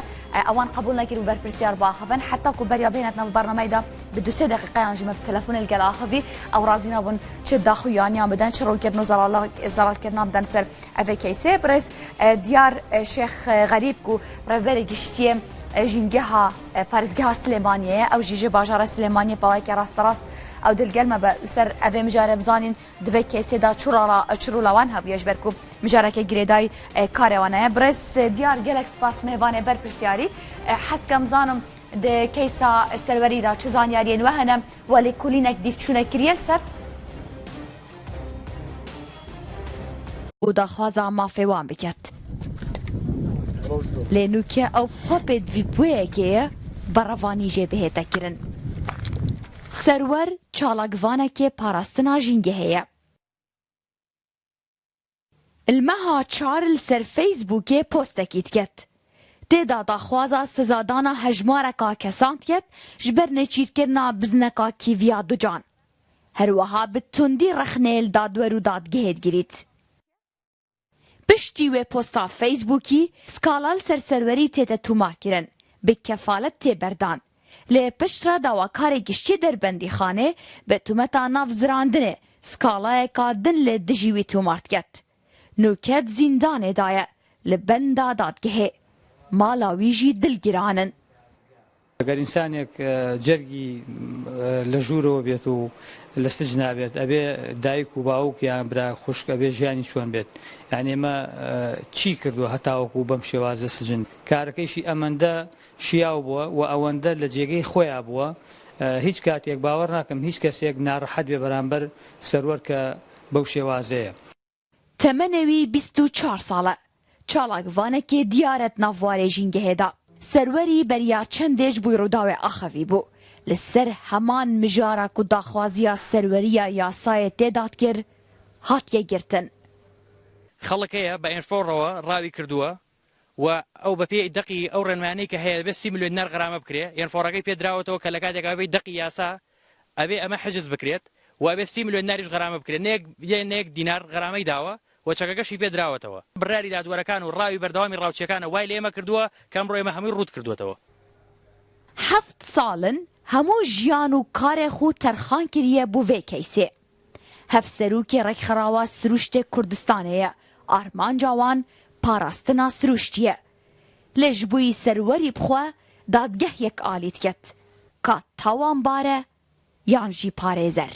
[SPEAKER 1] ئەوان قبول نەکرد و بەرپرسیار باخەڤن حتا کو بەریا بێنێت ناو بەرنامەیدا بە دو سێ دقیقەیان ژمە بە تەلەفۆن لەگەل ئاخڤی ئەو ڕازی نابوون چ داخویانیان بدەن چ ڕوونکردن و زەڵالکردنان بدەن سەر ئەڤێ کەیسێ بڕێز دیار شێخ غەریب کو ڕێڤەری گشتیە ژینگەها پارێزگەها سلێمانیەیە ئەو ژی ژ باژارە سلێمانیە پاوایکە ڕاستەڕاست ئەو دلگەلمە بە سەر ئەڤێ مژارە بزانین دڤێ کەیسێدا چ ڕوڵاوان هەبوویە ژ بەر کو مژارەکە گرێدای کارێوانەیە بڕێز دیار گەلەک سپاس مێڤانێ بەر پرسیاری حەزکەم بزانم د کەیسا سەروەریدا چ زانیاریێن وە هەنە وە لێکولینەک دیڤچوونە کریە سەر؟ û daxwaza mafê wan biket. Lê nûke ew bi xwe pêdivî bi wê yekê ye berevanî jê bihête kirin. Serwer çalakvanekê parastina jîngehê ye. Li meha çar li ser Facebookê postekî diket. Tê de daxwaza sizadana hejmareka kesan diket ji ber nêçîrkirina bizineka kîviya ducan. Her wiha bi tundî rexneyê li dadwer û dadgehê digirît. Piştî wê posta Facebookî skala li ser serwerî tête tomarkirin, bi kefalet tê berdan. Lê piştre dawakarê giştî Derbendîxanê bi tometa navzirandinê skalayeka din li dijî wî tomar diket. Nûket zîndanê daye li benda dadgehê. Mala wî jî dilgiran in.
[SPEAKER 2] گەر ئینسانێک جەرگی لە ژوورەوە بێت و لە سجنا بێت ئەبێ دایک و باوک یان برا خوشک ئەبێ ژیانی چۆن بێت یانی ئێمە چی کردووە هەتاوەکو بەم شێوازە سجن کارەکەیشی ئەمەندە شیاو بووە و ئەوەندە لە جێگەی خۆیا بووە هیچ کاتێک باوەڕ ناکەم هیچ کەسێک ناڕەحەت بێ بەرامبەر سەروەر کە بەو شێوازەیە.
[SPEAKER 1] تەمەنێ وی 24 ساڵە، چالاکڤانێکێ دیارە د ناv وارێ ژینگەهێ دا. سەروەری بەریا چەندێ ji بۆی ڕووداوێ ئاخەڤی بوو، li ser heman mijara ku daxwaziya serweriya yasayê tê da dikir, hatiye girtin.
[SPEAKER 3] خەڵک هەیە بە ئێنفۆڕەوە ڕاوی کردووە و ئەو بە پێی دەقی ئەو ڕێنمایانەی کە هەیە دەبێت سی ملیۆن دینار غەرامە بکرێ، ئێنفۆڕەکەی پێ دراوەتەوە کە لە کاتێکا بەپێی دەقی یاسا ئەبێ ئەمە حجز بکرێت و ئەبێ سی ملیۆن دیناریش غەرامە بکرێت، نە یەک نە یەک دینار غەرامەی داوە و چەکەکەشی پێ دراوەتەوە. بڕیاری دادوەرەکان و ڕاوی بەردەوامی ڕاوچیەکانە وای لە ئێمە کردووە کە ئەمڕۆ ئێمە هەمووی ڕووت کردووەتەوە.
[SPEAKER 1] هەفت ساڵن هەموو ژیان و کارێ خو تەرخان کریە بو ڤێ کەیسێ. هەڤسەروکێ ڕێکخراوە سروشتێ کوردستانێ یە، ئارمانجا وان پاراستنا سروشتیە. لێ ژ بوی سەروەری بخوە دادگەه یەک ئالی دکەت کا تاوانبارە یان ژی پارێزەر.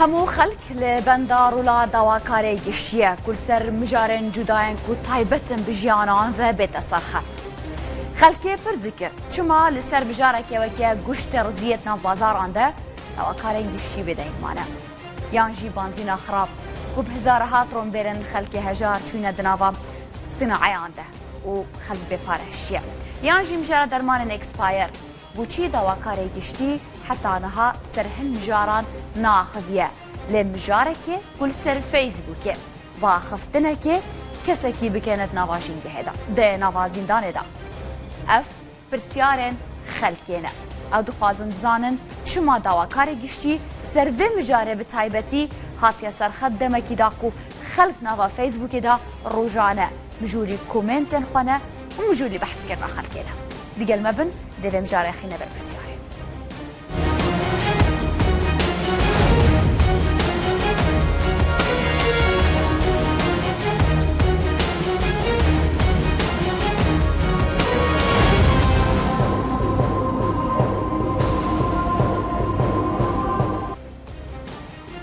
[SPEAKER 1] هەموو خەلک li benda rola dawakarê giştî ye ku li ser mijarên cudayên ku taybet in bi jiyanan ve bête ser xet. Xelkê pirs dikir çima li ser mijareke weke goştê riziyê di nav bazaran de dawakarên giştî bêdeng mane. Yan jî banzîna xirab ku bi hezareha trombêlên xelkê hejar çûne di nava sinaeyan de û xelk bêpare hiştiye. Yan jî mijara dermanên ekspayer Boçî dawakarê giştî heta niha ser hin mijaran naaxiviye lê mijarekê ku li ser Facebookê bi axiftinekê kesekî bikene di nava jîngehê de, di nava zîndanê de. Ev pirsyarên xelkê ne. Ew dixwazin bizanin çima dawakarê giştî ser vê mijarê bi taybetî hatiye ser xet demekî da ku xelk nava Facebookê de rojane mijûlî komêntên xwe ne û mijûlî behskirina xelkê ne. Digel me bin dê vê mijarê xîne ber pirsyarê.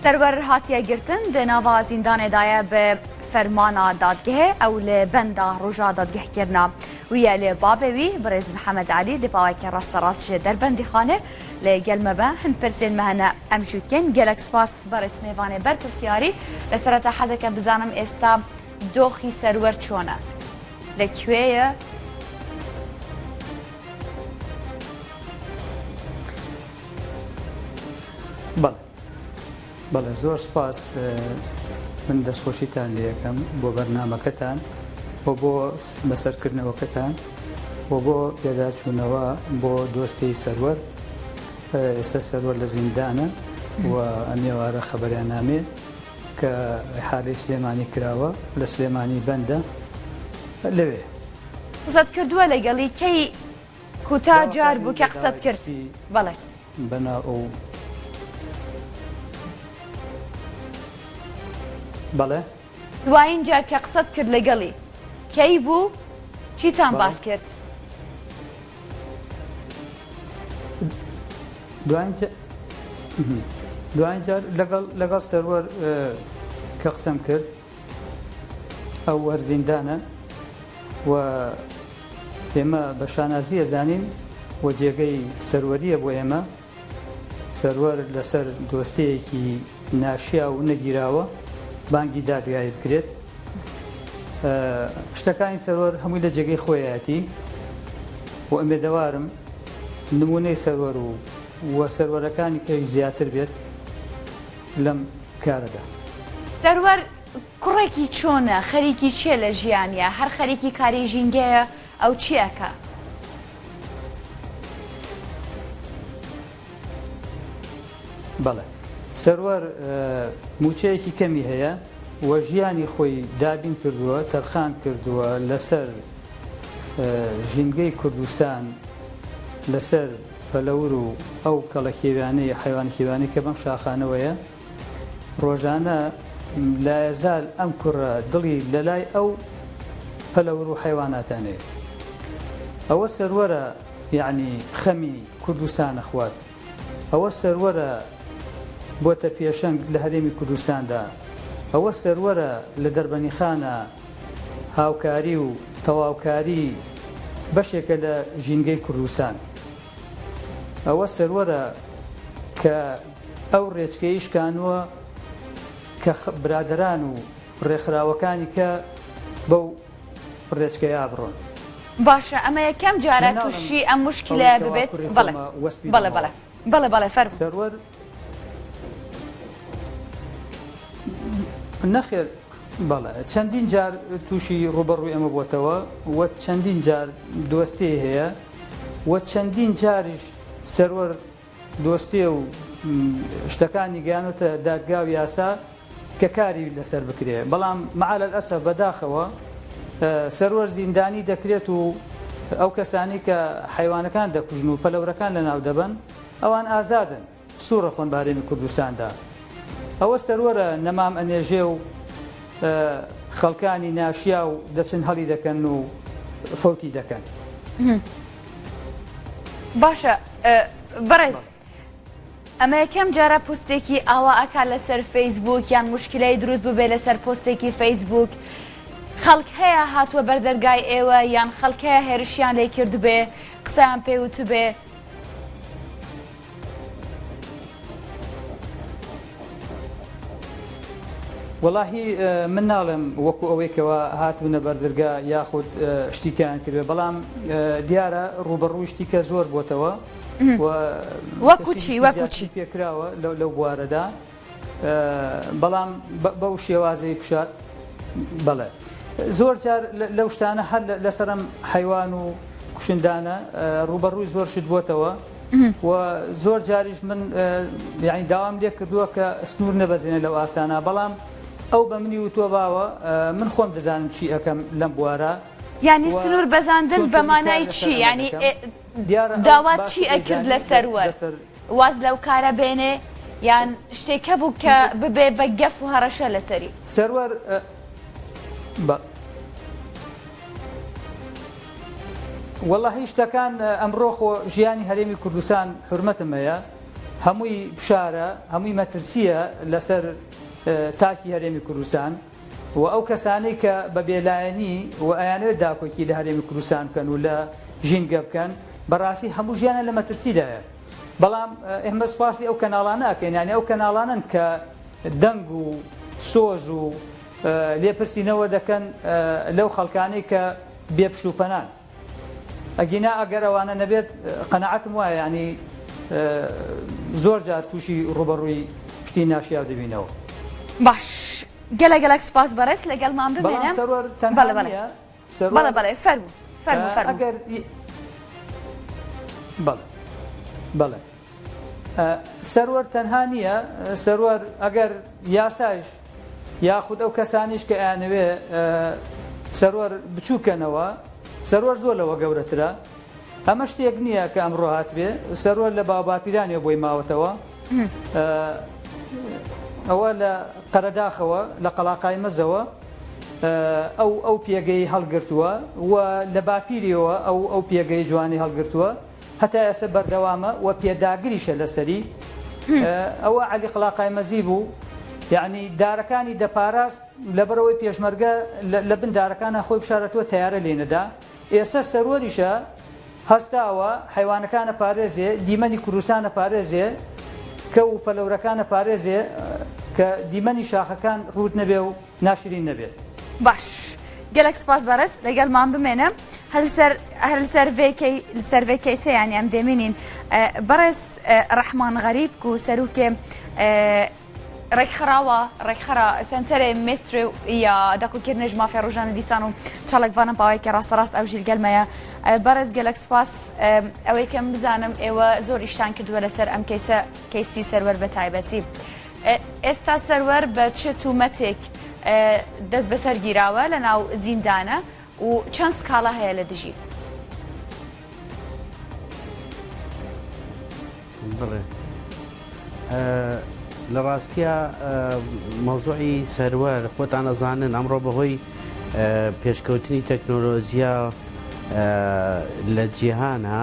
[SPEAKER 1] Serwer hatiye girtin di nava zîndanê de ye bi fermana dadgehê ew li benda roja dadgehkirina wî ye lê babê wî birêz Mihemed Elî di pawekê rasterast ji Derbendîxanê li gel me be hin pirsên me hene em jî dikin gelek spas berêz mêvanê berpirsyarî li sereta hezeke bizanim êsta doxî serwer çon e li kwê ye
[SPEAKER 2] بەڵێ بەڵێ زۆر سپاس من دەستخۆشیتان لێ ئەکەم بۆ بەرنامەکەتان و بۆ بەسەرکردنەوەکەتان و بۆ پێداچوونەوە بۆ دۆستەی سەروەر ئێستا سەروەر لە زیندانە و ئەمێوارە خەبەریان نامێ کە حالی سلێمانی کراوە لە سلێمانی بەندە لەوێ.
[SPEAKER 1] قسەت کردووە لەگەڵی کەی کوتا جار بوو کە قسەت کرد؟ بەڵێ.
[SPEAKER 2] بەناو ئەو بەڵێ.
[SPEAKER 1] دوایین جار کە قسەت کرد لەگەڵی کەی بوو؟ چیتان باس کرد؟
[SPEAKER 2] دوایین جار لەگەڵ لەگەڵ سەروەر کە قسەم کرد ئەو وەر زیندانە و ئێمە بە شانازی ئەزانین و جێگەی سەروەرییە بۆ ئێمە، سەروەر لەسەر دۆستەیەکی ناشیاو نەگیراوە بانگی دادگایی بکرێت. شتەکانی سەروەر هەمووی لە جێگەی خۆیەتی و ئومێدەوارم نموونەی سەروەر و و سەروەرەکانی کەی زیاتر بێت لەم کارەدا.
[SPEAKER 1] سەروەر کوڕێکی چۆنە خەریکی چیە لە ژیانیا هەر خەریکی کاری ژینگەیە ئەو چی ئەکا؟
[SPEAKER 2] بەڵێ سەروەر موچەیەکی کەمی هەیە و ژیانی خۆی دابین کردووە تەرخان کردووە لەسەر ژینگەی کوردستان لەسەر پەلەور و ئەو کەڵەکێویانەی حەیوانە کێویانەی کە بەم شاخانەوەیە ڕۆژانە لایەزال ئەم کوڕە دڵی لەلای ئەو. پەلەور و حەیواناتانەیە. ئەوە سەروەرە یەعنی خەمی کوردستان ئەخوات. ئەوە سەروەرە بۆتە پێشەنگ لە هەرێمی کوردستاندا. ئەوە سەروەرە لە دەربەنیخانە هاوکاری و تەواوکاری بەشێکە لە ژینگەی کوردستان. ئەوە سەروەرە کە ئەو ڕێچکەی شکانووە کە برادەران و ڕێکخراوەکانی کە بەو ڕێچکەیا بڕۆن.
[SPEAKER 1] باشە ئەمە یەکەم جارە
[SPEAKER 2] من ناڵێم
[SPEAKER 1] توشی ئەم
[SPEAKER 2] ئەوەی
[SPEAKER 1] موشکیلەیە
[SPEAKER 2] کەوا
[SPEAKER 1] ببێت؟
[SPEAKER 2] کوڕی
[SPEAKER 1] بەڵێ
[SPEAKER 2] خۆمە وەسپی
[SPEAKER 1] بەڵێ
[SPEAKER 2] بەمەوە.
[SPEAKER 1] بەڵێ بەڵێ بەڵێ فەرموو.
[SPEAKER 2] سەروەر نەخێر بەڵێ چەندین جار تووشی ڕووبەڕووی ئەمە بۆتەوە و چەندین جار دۆستێی هەیە و چەندین جاریش سەروەر دۆستێ و شتەکانی گەیانۆتە دادگا و یاسا کە کاری لەسەر بکرێ بەڵام مەعال ئەسەف بەداخەوە سەروەر زیندانی دەکرێت و ئەو کەسانی کە حیوانەکان دەکوژن و پەلەورەکان لەناو دەبەن ئەوان ئازادن. سوڕە خۆن بە هەرێمی کوردستاندا ئەوە سەروەرە نەمام ئەنێژێ و خەڵکانی ناشیاو دەچن هەڵی دەکەن و فەوتی دەکەن.
[SPEAKER 1] باشە بەڕێز ئەمە یەکەم جارە پۆستێکی ئاوا ئەکا لەسەر فەیسبوک یان موشکیلەی دروست ببێ لەسەر پۆستێکی فەیسبوک خەڵک هەیە هاتووە بەردەرگای ئێوە یان خەڵک هەیە هێرشیان لێ کردبێ قسەیان پێ وتبێ؟
[SPEAKER 2] وەڵاهی من ناڵێم وەکو ئەوەی کەوا هاتبنە بەردرگا یاخود شتیکەیان کردێ بەڵام دیارە ڕوبەڕووی شتیکە زۆر بۆتەوە
[SPEAKER 1] وەکو چی وەکو چی
[SPEAKER 2] پێکراوە لەو بوارەدا بەڵام بەو شێوازەی کوشار بەڵێ زۆر جار لەو شتانە هەر لەسەرم حیوان و کوشندانە ڕوبەڕووی زۆر شت بۆتەوە و زۆر جاریش من یعنی داوام لێ کردووە کە سنوور نەبەزێنێ لەو ئاستانە بەڵام ئەو بە منی وتووە باوە من خۆم دەزانم چی ئەەکەم لەم بوارە
[SPEAKER 1] یعنی سنوور بەزاندن بە مانای چی یعنی داوات چی ئەکرد لەسەر وەر واز لەو کارە بێنێ یان شتێک هەبوو کە ببێ بە گەف و هەڕەشە لەسەری؟
[SPEAKER 2] سەروەر بە وەڵاهی شتەکان ئەمڕۆ خۆ ژیانی هەرێمی کوردستان حورمەتم هەیە هەمووی فشارە هەمووی مەترسیە لەسەر تاکی هەرێمی کوردستان و ئەو کەسانەی کە بە بێلایەنی و ئەیانەوێت داکۆکی لە هەرێمی کوردستان بکەن و لە ژینگە بکەن بەڕاستی هەموو ژیانە لە مەترسیدایە بەڵام ئێمە سوپاسی ئەو کەناڵانە ئەکەین یانی ئەو کەناڵانەن کە دەنگ و سۆز و لێپرسینەوە دەکەن لەو خەڵکانەی کە بێ پشت و پەنان ئەگینا ئەگەر ئەوانە نەبێت قەناعەتم وایە یانی زۆر جار تووشی ڕوبەڕووی شتی ناشیاو دەبینەوە.
[SPEAKER 1] باش گەلە گەلەک سپاس بەڕێز لەگەڵمان بمێنە.
[SPEAKER 2] بەڵام سەروەر تەنها
[SPEAKER 1] بەڵێ بەڵێ
[SPEAKER 2] نییە سەروەر
[SPEAKER 1] بەڵێ بەڵێ فەرموو فەرموو فەرموو.
[SPEAKER 2] ئەگەر بەڵێ بەڵێ سەروەر تەنها نییە سەروەر ئەگەر یاسایش یاخود ئەو کەسانیش کە ئەیانەوێ سەروەر بچووکەنەوە سەروەر زۆر لەوە گەورەترە ئەمە شتێک نییە کە ئەمڕۆ هاتبێ سەروەر لە باوباپیرانیەوە بۆی ماوەتەوە ئەوە لە قەرەداخەوە لە قەڵاقای مەزەوە ئەو ئەو پێگەی هەڵگرتووە و لە باپیریەوە ئەو ئەو پێگەی جوانی هەڵگرتووە هەتا ئێستا بەردەوامە و پێداگریشە لەسەری ئەوە عەلی قڵاقایمەزی بوو یعنی دارەکانی دەپاراست لەبەرەوەی پێشمەرگە لە بن دارەکانە خۆی بشارەتەوە تیارە لێ نەدا ئێستا سەروەریشە هەستاوە حیوانەکانە پارێزێ دیمەنی کوردستانە پارێزێ کە و پەلەورەکانە پارێزێ کە دیمەنی شاخەکان ڕووت نەبێ و ناشرین نەبێت.
[SPEAKER 1] باش گەلەک سپاس بەڕێز لەگەڵمان بمێنە هەر لەسەر هەر لەسەر ڤێ کەی لەسەر ڤێ کەیسە یانی ئەم دێمینین بەڕێز ڕەحمان غەریب کو سەروکێ ڕێکخراوە ڕێکخرا سنتەرێ مێترێ یا دەکوکردنێژ مافێ ڕۆژانە دیسان و چاڵکڤانم پاوەی کە ڕاستە ڕاست ئەو ژیرگەلمەیە بەڕێز گەلەک سپاس ئەوەی کەم بزانم ئێوە زۆر ئیشتان کردووە لەسەر ئەم کەیسە کەیسی سەروەر بە تایبەتی. ئێستا سەروەر بە چ تومەتێک دەست بەسەر گیراوە لە ناو زیندانە و چەند سکاڵا هەیە لە دژی؟
[SPEAKER 4] بڵێ لە ڕاستیا مەوزوعی سەروەر خۆتان ئەزانن ئەمڕۆ بەهۆی. پێشکەوتنی تەکنۆلۆژیا لە جیهانا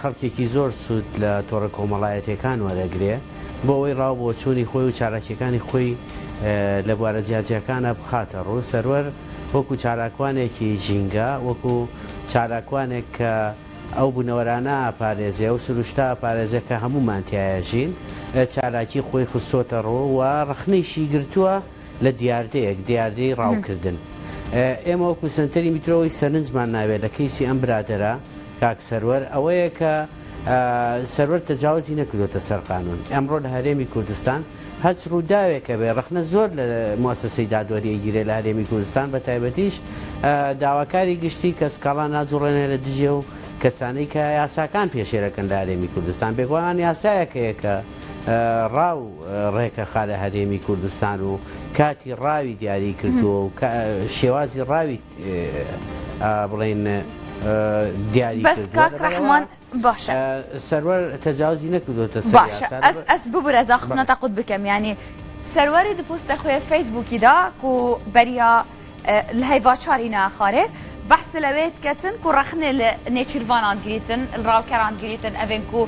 [SPEAKER 4] خەڵکێکی زۆر سوود لە تۆڕە کۆمەڵایەتیەکان وەرەگرێ بۆ ئەوەی ڕاو بۆچوونی خۆی و چالاکیەکانی خۆی لە بوارە جیاجیاکانە بخاتە ڕوو. سەروەر وەکو چالاکوانێکی ژینگە، وەکو چالاکوانێک کە ئەو بوونەوەرانە ئەپارێزێ، ئەو سروشتە ئەپارێزێ کە هەموومان تیایا ژین، چالاکی خۆی خستۆتە ڕوو و ڕەخنەیشی گرتووە لە دیاردەیەک، دیاردەی ڕاوکردن. ئێمە وەکو سەنتەری میترۆ ئەوەی سەرنجمان ناوێ لە کەیسی ئەم برادەرە کاک سەروەر ئەوەیە کە سەروەر تەجاوزی نەکردۆتە سەر قانون. ئەمڕۆ لە هەرێمی کوردستان هەچ ڕووداوێک هەبێ ڕەخنە زۆر لە موئەسەسەی دادوەری ئەگیرێ لە هەرێمی کوردستان بە تایبەتیش داواکاری گشتی کە سکاڵا ناجوڵێنێ لە دژی ئەو کەسانەی کە یاساکان پێشێلەکەن لە هەرێمی کوردستان. بێگومان یاسایەک هەیە کە ڕاو ڕێکەخا لە هەرێمی کوردستان و کاتی ڕاوی دیاری کردووە و شێوازی ڕاوی بڵێن دیاری
[SPEAKER 1] بەس کاک ڕەحمان باشە
[SPEAKER 4] سەروەر تەجاوزی نەکردوتە
[SPEAKER 1] باشە ئەس ئەس ببورە ئەز ئاخفنا تە قوت بکەم یانی سەروەری di پۆستە خوێ فەیسبووکیدا کو بەریا li heyva çarî neaxarê behs li wê diketin ku rexnê li nêçîrvanan digirîtin, li rawkeran digirîtin evên ku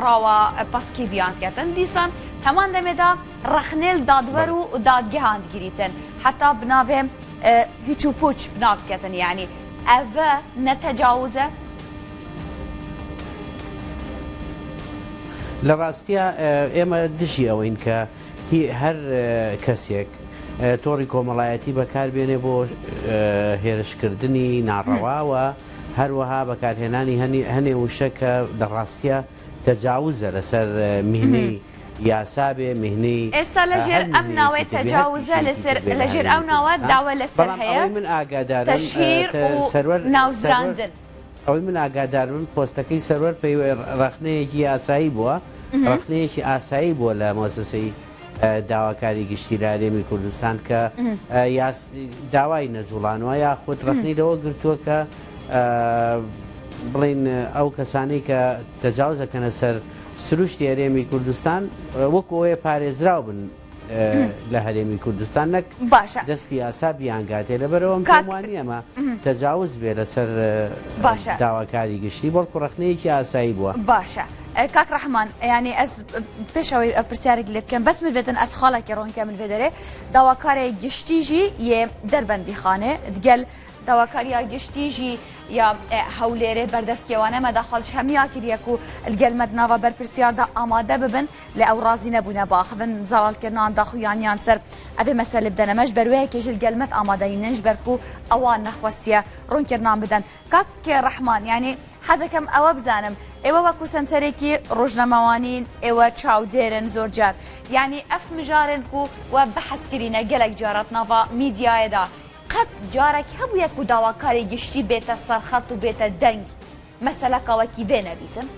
[SPEAKER 1] rawa paskîviyan diketin. Dîsan heman demê de rexnê li dadwer û dadgehan digirîtin. Heta bi navê hîç û pûç bi nav diketin. Yanî ev ne tecawuz e?
[SPEAKER 4] لە ڕاستیا ئێمە دژی ئەوەین کە هی هەر کەسێک تۆڕی کۆمەڵایەتی بەکاربێنێ بۆ هێرشکردنی ناڕەوا و هەروەها بەکارهێنانی هەنێ وشە کە لە ڕاستیا تەجاوزە لەسەر میهنەی یاسا بێ میهنەی
[SPEAKER 1] ئێستا لەژێر
[SPEAKER 4] هەر
[SPEAKER 1] ئەم ناوەی
[SPEAKER 4] میهنەیەکی تر بێ هەر
[SPEAKER 1] تەجاوزە
[SPEAKER 4] پیشەیەکی
[SPEAKER 1] لەسەر
[SPEAKER 4] تر بێ لە
[SPEAKER 1] لەژێر
[SPEAKER 4] هەرێمی
[SPEAKER 1] ئەو ناوە
[SPEAKER 4] کوردستان
[SPEAKER 1] داوا لەسەر
[SPEAKER 4] بەڵام
[SPEAKER 1] هەیە
[SPEAKER 4] ئەوەی من ئاگادارم
[SPEAKER 1] تەشهیر و
[SPEAKER 4] سەروەر سەروەر
[SPEAKER 1] ناوزراندن.
[SPEAKER 4] ئەوەی من ئاگادار بم پۆستەکەی سەروەر پەیوە ڕەخنەیەکی یاسایی بووە، ڕەخنەیەکی ئاسایی بووە لە مۆسەسەی داواکاری گشتی لە هەرێمی کوردستان کە داوای نەجوڵانوە یاخود ڕەخنەی لەوە گرتووە کە بڵین ئەو کەسانەی کە تەجاوز دەکەنە سەر سروشتی هەرێمی کوردستان وەکو ئەوەیە پارێزراو بن لە هەرێمی کوردستان نەک
[SPEAKER 1] باشە
[SPEAKER 4] دەستی یاسا بیانگاتێ لەبەرئەوە من
[SPEAKER 1] کاک
[SPEAKER 4] پێم وانیە ئەمە تەجاوز بێ لەسەر
[SPEAKER 1] باشە
[SPEAKER 4] داواکاری گشتی بەڵکو ڕەخنەیەکی ئاسایی بووە.
[SPEAKER 1] باشە کاک ڕەحمان یانی ئەز پێش ئەوەی پرسیارێک لێ بکەم بەس من بێتن ئەز خاڵێکی ڕۆن کە من vê derê داواکارێ گشتی ژی یێ دەربەندیخانێ دگەل داواکاریا گشتی ژی یا هەولێرێ بەردەستکێوانە مە داخوازش هەمیا کریە کو لگەل مە ناڤا بەرپرسیاردا ئامادە ببن لێ ئەو ڕازی نەبوونە باخڤن زەڵاڵکردنان داخویانیان سەر ئەڤێ مەسەلێ بدەنە مە ژ بەر وێ یەکێ ژ لگەل مەت ئامادە نینن ژ بەر کو ئەوان نەخوەستیە ڕوونکردنان بدەن کاک ڕەحمان یانی حەزەکەم ئەوە بزانم ئێوە وەکو سەنتەرێکی ڕۆژنامەوانین ئێوە چاودێرن زۆر جار یانی ئەف مژارن کو وە بەحس کرینە گەلەک جارات ناڤا میدیایەدا قەت جارەک هەبوویە کو داواکاری گشتی بێتە سەرخەت و بێتە دەنگ مەسەلەکە وەکی ڤێ نەبیتن؟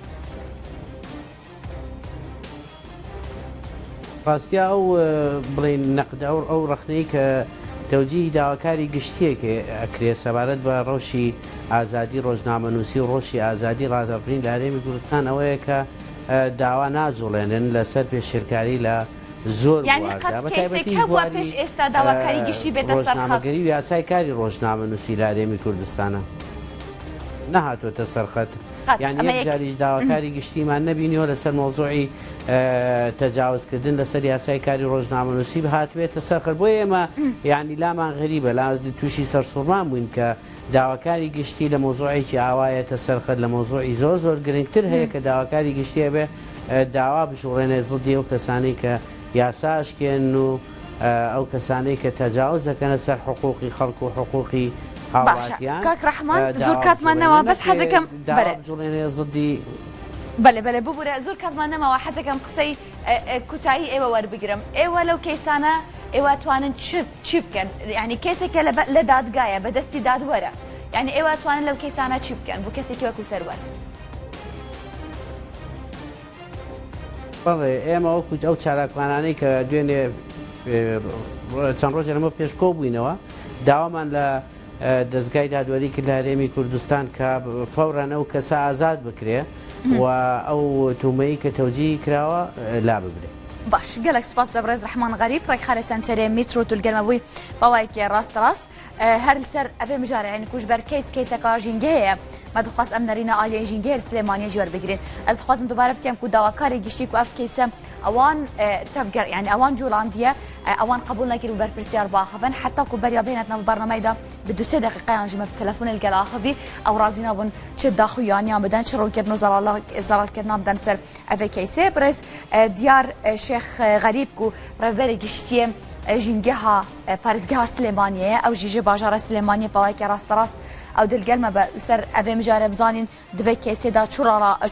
[SPEAKER 4] ڕاستیا ئەو بڵێین نەقدە ئەو ئەو ڕەخنەی کە تەوجیهی داواکاری گشتییەک ئەکرێ سەبارەت بە ڕەوشی ئازادی ڕۆژنامەنووسی و ڕەوشی ئازادی ڕادەربڕین لە هەرێمی کوردستان ئەوەیە کە داوا ناجوڵێنن لەسەر پێشێلکاری لە زۆر
[SPEAKER 1] یانی قەت
[SPEAKER 4] بواردا بە
[SPEAKER 1] کەیسێک
[SPEAKER 4] تایبەتیش
[SPEAKER 1] هەبووە
[SPEAKER 4] بواری
[SPEAKER 1] پێش ئێستا داواکاری گشتی بێتە سەر خەت؟
[SPEAKER 4] ڕۆژنامەگەری و یاسای کاری ڕۆژنامەنووسی لە هەرێمی کوردستانە نەهاتووەتە سەر خەت.
[SPEAKER 1] قەت
[SPEAKER 4] یان
[SPEAKER 1] ئەمە
[SPEAKER 4] یەک
[SPEAKER 1] یەک
[SPEAKER 4] جاریش داواکاری گشتیمان نەبینیوە لەسەر مەوزوعی تەجاوزکردن لەسەر یاسای کاری ڕۆژنامەنووسی هاتبێتە سەر خەت بۆیە ئێمە یانی لامان غەریبە لا تووشی سەرسوڕمان بووین کە داواکاری گشتی لە مەوزوعێکی ئاوا یەتە سەر خەت لە مەوزوعی زۆر زۆر گرنگتر هەیە کە داواکاری گشتی ئەبێ داوا بجوڵێنێت زدی ئەو کەسانەی کە یاسا ئەشکێنن و ئەو کەسانەی کە تەجاوز دەکەنە سەر حقوقی خەڵک و حقوقی
[SPEAKER 1] باشە
[SPEAKER 4] هاوڵاتیان
[SPEAKER 1] کاک ڕەحمان زۆر
[SPEAKER 4] داوا
[SPEAKER 1] کاتمان
[SPEAKER 4] بجوڵێنێ
[SPEAKER 1] نەما بەس
[SPEAKER 4] نەک
[SPEAKER 1] حەزەکەم
[SPEAKER 4] داوا
[SPEAKER 1] بەلێ
[SPEAKER 4] بجوڵێنێ زدی
[SPEAKER 1] بەلێ بەلێ ببورە زۆر کاتمان نەماوە حەزەکەم قسەی کوتایی ئێوە وەربگرم ئێوە لەو کەیسانە ئێوە توانن چ چی بکەن یعنی کەیسێکە لە لە دادگایە بە دەستی دادوەرە یعنی ئێوە توانن لەو کەیسانە چی بکەن بۆ کەسێکی وەکو سەروەر؟
[SPEAKER 4] بەڵێ ئێمە وەکو ئەو چالاکوانانەی کە دوێنێ چەند ڕۆژێ لەمە پێش کۆ بووینەوە داوامان لە دەزگای دادوەری کرد لە هەرێمی کوردستان کە فەورەن ئەو کەسە ئازاد بکرێ و ئەو تومەی کە تەوجیهی کراوە لا ببرێ.
[SPEAKER 1] باش گەلەک سپاس لە بەڕێز ڕەحمان غەریب ڕێکخەرە سەنتەرێ میترۆ تولگەرمە بووی باوایەکی ڕاستە ڕاست. هەر لەسەر ئەڤێ مژارە یانی کوش بەر کەیس کەیسەکە ژینگەیە مە دخواست ئەم نەرینە ئالیەی ژینگەیە لە سلێمانیە جوەر بگرین ئەز دخوازم دوبارە بکەم کو داواکاری گشتی کو ئەف کەیسە ئەوان تەڤگەر یانی ئەوان جوڵاندیە ئەوان قبول نەکرد و بەرپرسیار باخەفن حتا کو بەریا بێنێت ناو بەرنامەیدا بە دو سێ دقیقەیان ژمە تەلەفۆن لەگەل ئاخڤی ئەو ڕازی نابوون چ داخویانیان بدەن چ ڕوونکردن و زەڵالکردنا بدەن سەر ئەڤێ کەیسێ بڕێز دیار شێخ غەریب کو ڕێڤەری گشتیە ژینگەها پارێزگەها سلێمانیەیە ئەو ژیژێ باژارە سلێمانیە پاوایکە ڕاستەڕاست ئەو دلگەرمە بە سەر ئەڤێ مژارە بزانین دڤێ کەیسێدا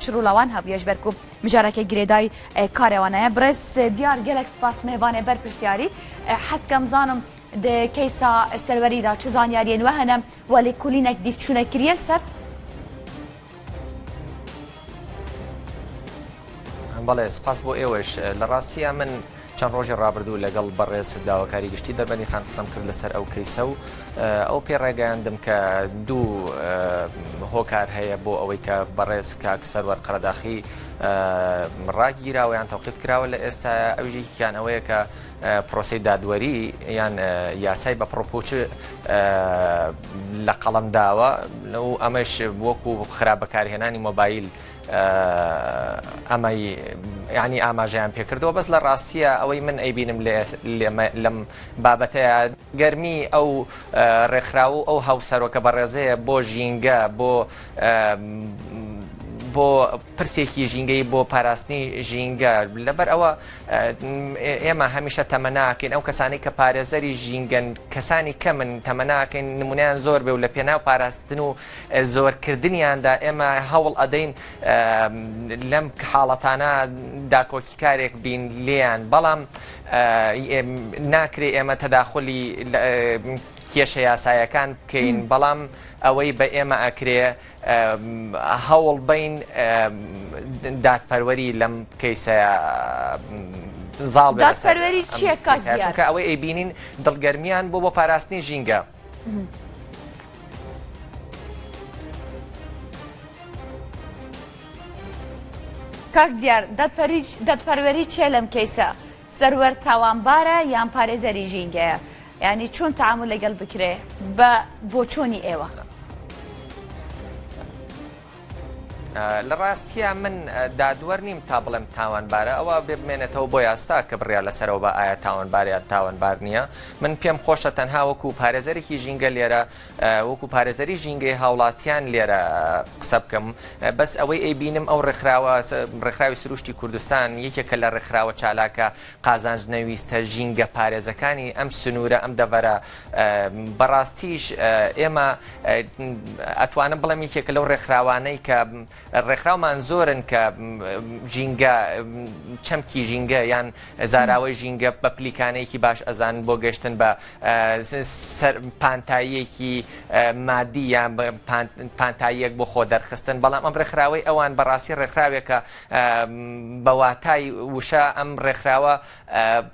[SPEAKER 1] چ ڕوڵاوان هەبووە ژبەر کو مژارەکە گرێدای کارێوانەیە بڕێز دیار گەلەک سپاس مێوانێ بەرپرسیاری حەزکەم بزانم د کەیسا سەروەریدا چ زانیاریێن وە هەنە وە لێکولینەک دیفچوونە کریەل سەر؟
[SPEAKER 5] بەڵێ سپاس بۆ ئێوەش لە ڕاستیە من چەند ڕۆژی ڕابردوو لەگەڵ بەڕێز داواکاری گشتی دەربەنی خان قسەم کرد لەسەر ئەو کەیسە و ئەو پێ ڕێگەیاندم کە دوو هۆکار هەیە بۆ ئەوەی کە بەڕێز کاک سەروەر قەرەداخی ڕاگیراوە یان تەوقیف کراوە لە ئێستا ئەویشێکیان ئەوەیە کە پرۆسەی دادوەری یان یاسای بە پڕوپوچ لە قەڵەم داوە و ئەمەش وەکو خراپ بەکارهێنانی مۆبایل ئەمەی ینی ئاماژەیان پێکردەوە بەس لە ڕاستیە ئەوەی من ئەیبینم لەم بابەتەیە گەرمی ئەو ڕێکخراو و ئەو هاوسەرۆکە بەڕێزەیە بۆ ژینگە بۆ بۆ پرسێکی ژینگەی بۆ پاراستنی ژینگە لەبەر ئەوە ئێمە هەمیشە تەمەناکەین ئەو کەسانەی کە پارێزەری ژینگەن کەسانی کەمن تەمەناکەین نمونیان زۆر بێ و لە پێناو پاراستن و زۆرکردنیاندا ئێمە هەوڵ ئەدەین لەم حاڵەتانە داکۆکیکارێک بین لێیان بەڵام ناکرێ ئێمە تەداخلی کێشە یاسایەکان بکەین بەڵام ئەوەی بە ئێمە ئەکرێ هەوڵ بەین دادپەروەری لەم کەیسەیە زاڵ بێ بەسەر
[SPEAKER 1] دادپەروەری
[SPEAKER 5] ئەم
[SPEAKER 1] چییە کاک
[SPEAKER 5] کەیسەیە
[SPEAKER 1] دیار؟
[SPEAKER 5] چونکە ئەوەی ئەیبینین دڵگەرمیان بۆ بۆ پاراستنی ژینگە.
[SPEAKER 1] کاک دیار دادپەری دادپەروەری چییە لەم کەیسە؟ سەروەر تاوانبارە یان پارێزەری ژینگەیە؟ یانی چۆن تەعامول لەگەڵ بکرێ بە بۆچۆنی ئێوە؟
[SPEAKER 5] لە ڕاستیا من دادوەر نیم تا بڵێم تاوانبارە ئەوە بێ بمێنێتەوە بۆ یاسا کە بڕیار لەسەرەوە بە ئایا تاوانبار یان تاوانبار نییە من پێم خۆشە تەنها وەکو پارێزەرێکی ژینگە لێرە وەکو پارێزەری ژینگەی هاوڵاتیان لێرە قسە بکەم بەس ئەوەی ئەیبینم ئەو ڕێکخراوە ڕێکخراوی سروشتی کوردستان یەکێکە لە ڕێکخراوە چالاکە قازانج نەویستە ژینگە پارێزەکانی ئەم سنوورە ئەم دەڤەرە بەڕاستیش ئێمە ئەتوانم بڵێم یەکێکە لەو ڕێکخراوانەی کە ڕێکخراومان زۆرن کە ژینگە چەمکی ژینگە یان زاراوەی ژینگە بە پلیکانەیەکی باش ئەزان بۆ گەشتن بە سەر پانتاییەکی مادی یان پانتاییەک بۆ خۆ دەرخستن بەڵام ئەم ڕێکخراوەی ئەوان بەڕاستی ڕێکخراوێکە بە واتای وشە ئەم ڕێکخراوە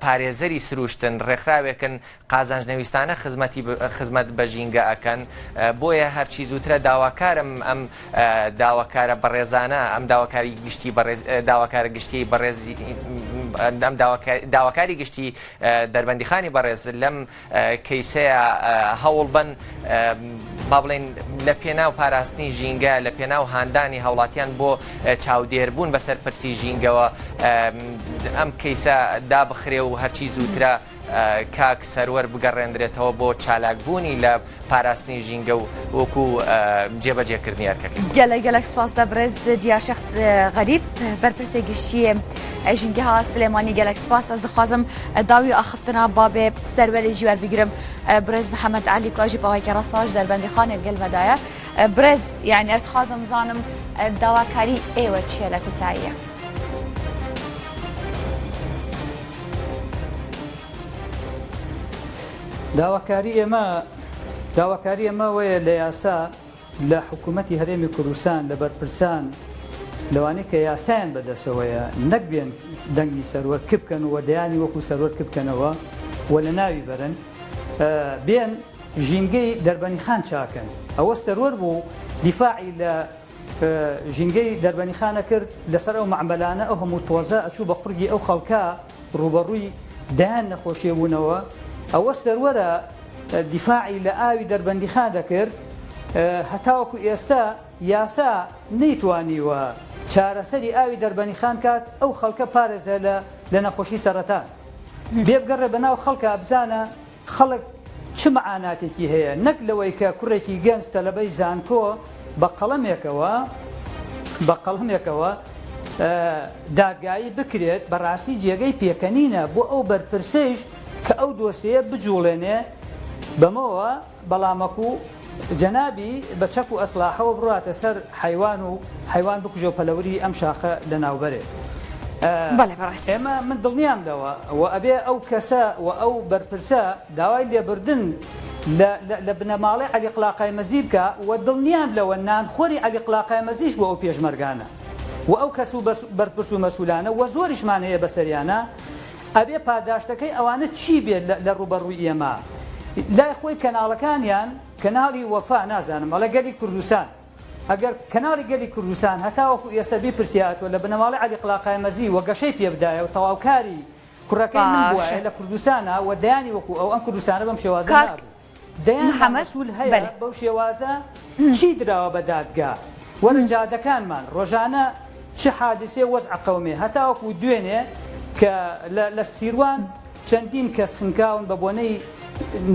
[SPEAKER 5] پارێزەری سروشتن، ڕێکخراوێکن قازانجنەویستانە خزمەتی خزمەت بە ژینگە ئەکەن، بۆیە هەرچی زووترە داواکارم ئەم داواکارە بەڕێزانە ئەم داواکاری گشتی بەڕێز داواکارە گشتی بەڕێز ئەم داواکاری گشتی دەربەندیخانی بەڕێز لەم کەیسەیە هەوڵ بەن با بڵێین لە پێناو پاراستنی ژینگە لە پێناو هاندانی هاوڵاتیان بۆ چاودێربوون بەسەر پرسی ژینگەوە ئەم کەیسە دابخرێ و هەرچی زووترە کاک سەروەر بگەڕێندرێتەوە بۆ چالاکبوونی لە پاراستنی ژینگە و وەکو جێبەجێکردنی ئەرکەکەی.
[SPEAKER 1] گەلەک گەلەک سپاس لە بەڕێز دیار شێخ غەریب بەرپرسێ گشتیێ ژینگەها سلێمانی گەلەک سپاس ئەز دخوازم داوی ئاخفتنا بابێ سەروەرێ ژی وەربگرم برێز محەممەد عەلی کو ئەژی باوەیکە ڕاستاش دەربەندیخانێ لەگەل مەدایە برێز یعنی ئەز دخوازم بزانم داواکاری ئێوە چییە لە کوتاییە؟
[SPEAKER 2] داواکاری ئێمە داواکاری ئێمە وەیە لە یاسا لە حکوومەتی هەرێمی کوردستان لە بەرپرسان لەوانەی کە یاسایان بەدەسەوەیە نەک بێن دەنگی سەروەر کپ بکەن و دەیانی وەکو سەروەر کپ بکەنەوە و لە ناوی بەرن بێن ژینگەی دەربەنیخان چاکەن ئەوە سەروەر بوو دیفاعی لە ژینگەی دەربەنیخانە کرد لەسەر ئەو مەعمەلانە ئەو هەموو تۆزە ئەچوو بە قورگی ئەو خەڵکە ڕووبەڕووی دەیان نەخۆشیە بوونەوە ئەوە سەروەرە. دیفاعی لە ئاوی دەربەندیخان دەکرد هەتاوەکو ئێستا یاسا نەیتوانیوە چارەسەری ئاوی دەربەنیخان کات ئەو خەڵکە پارێزە لە لە نەخۆشی سەرەتان بێ بگەڕێ بەناو خەڵکا بزانە خەڵک چ مەعاناتێکی هەیە نەک لەوەی کە کوڕێکی گەنج تەلەبەی زانکۆ بە قەڵەمێکەوە بە قەڵەمێکەوە دادگایی بکرێت بەڕاستی جێگەی پێکەنینە بۆ ئەو بەرپرسەیش کە ئەو دۆسێیە بجوڵێنێ بەمەوە بەڵام وەکو جەنابی بە چەک و ئەسلاحەوە بڕاتە سەر حەیوان و حەیوان بکوژێ و پەلەوری ئەم شاخە لەناوبەرێ.
[SPEAKER 1] بەڵێ بەڕێز.
[SPEAKER 2] ئێمە من دڵنیام لەوە و ئەبێ ئەو کەسە و ئەو بەرپرسە داوای لێبردن لە لە بنەماڵەی عەلی قلاقایمەزی بکا و دڵنیام لەوە نانخۆری عەلی قلاقایمەزیش بۆ ئەو پێشمەرگانە و ئەو کەس و بەرپرس و مەسولانە و زۆریشمان هەیە بەسەریانە ئەبێ پاداشتەکەی ئەوانە چی بێت لە ڕووبەڕووی ئێمە؟ لای خۆی کەناڵەکانیان کەناڵی وەفا نازانم ئەڵێ گەلی کوردستان ئەگەر کەناڵی گەلی کوردستان هەتاوەکو ئێستا بیپرسیاتوە لە بنەماڵەی عەلی قڵاقایمەزی و گەشەی پێ بدایە و تەواوکاری کوڕەکەی من
[SPEAKER 1] باشە
[SPEAKER 2] بوایە لە کوردستانا و دەیانی وەکو ئەو ئەم کوردستانە بەم شێوازە
[SPEAKER 1] کاک
[SPEAKER 2] نابوو. دەیان
[SPEAKER 1] محەمەد
[SPEAKER 2] نامەسول هەیە
[SPEAKER 1] بەلێ.
[SPEAKER 2] بەو شێوازە چی دراوە بە دادگا وەرە جادەکانمان ڕۆژانە چ حادیسێ وەز ئەقەومێ هەتاوەکو دوێنێ کە لە لە سیروان چەندین کەس خنکاون بە بۆنەی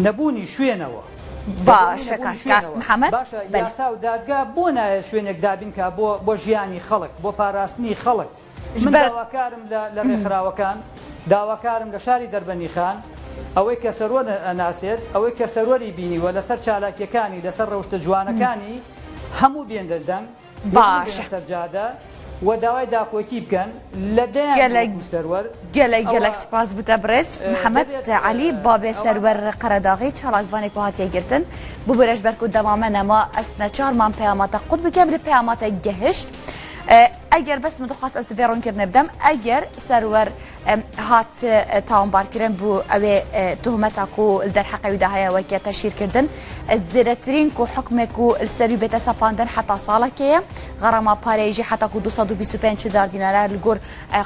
[SPEAKER 2] نەبوونی شوێنەوە بە بۆنەی
[SPEAKER 1] باشە
[SPEAKER 2] نەبوونی
[SPEAKER 1] کاک
[SPEAKER 2] شوێنەوە
[SPEAKER 1] محەمەد
[SPEAKER 2] باشە
[SPEAKER 1] بەلێ.
[SPEAKER 2] یاسا و دادگا بۆ نایە شوێنێک دابین کا بۆ بۆ ژیانی خەڵک بۆ پاراستنی خەڵک من
[SPEAKER 1] ژبەر
[SPEAKER 2] داواکارم لە لە ڕێکخراوەکان، داواکارم لە شاری دەربەندیخان، ئەوەی کە سەروەر ئەناسێت، ئەوەی کە سەروەری بینیوە لەسەر چالاکییەکانی، لەسەر ڕەوشتە جوانەکانی، هەموو بێنە دەنگ و هەموو
[SPEAKER 1] باشە.
[SPEAKER 2] بێنە سەر جادە و داوای داکۆکی بکەن لە دەیان
[SPEAKER 1] گەلەک
[SPEAKER 2] وەکوو سەروەر.
[SPEAKER 1] گەلەک
[SPEAKER 2] ئەوە
[SPEAKER 1] گەلەک سپاس بوتە برێز محەمەد
[SPEAKER 2] دەبێت
[SPEAKER 1] عەلی بابێ
[SPEAKER 2] ئەوانە.
[SPEAKER 1] سەروەر قەرەداغی چالاکڤانێک و هاتیە گرتن ببورەش بەرکو دەمامە نەما ئەس نەچار مام پەیاماتە قوت بکەم لە پەیاماتە گەهشت ئەگەر بەس من دخواست ئەز ڤێ ڕوونکردنە بدەم ئەگەر سەروەر هات تاوانبارکردن بوو ئەوێ تهمەتا کو دەرحەقی ویدا هەیە وەکە تەشهیرکردن زێدەترین کو حکمێک و لسەروی بێتە سەپاندن حتا ساڵەکەیە غەڕەما پارەیژی حتا کو 225 هزار دینارە لگۆر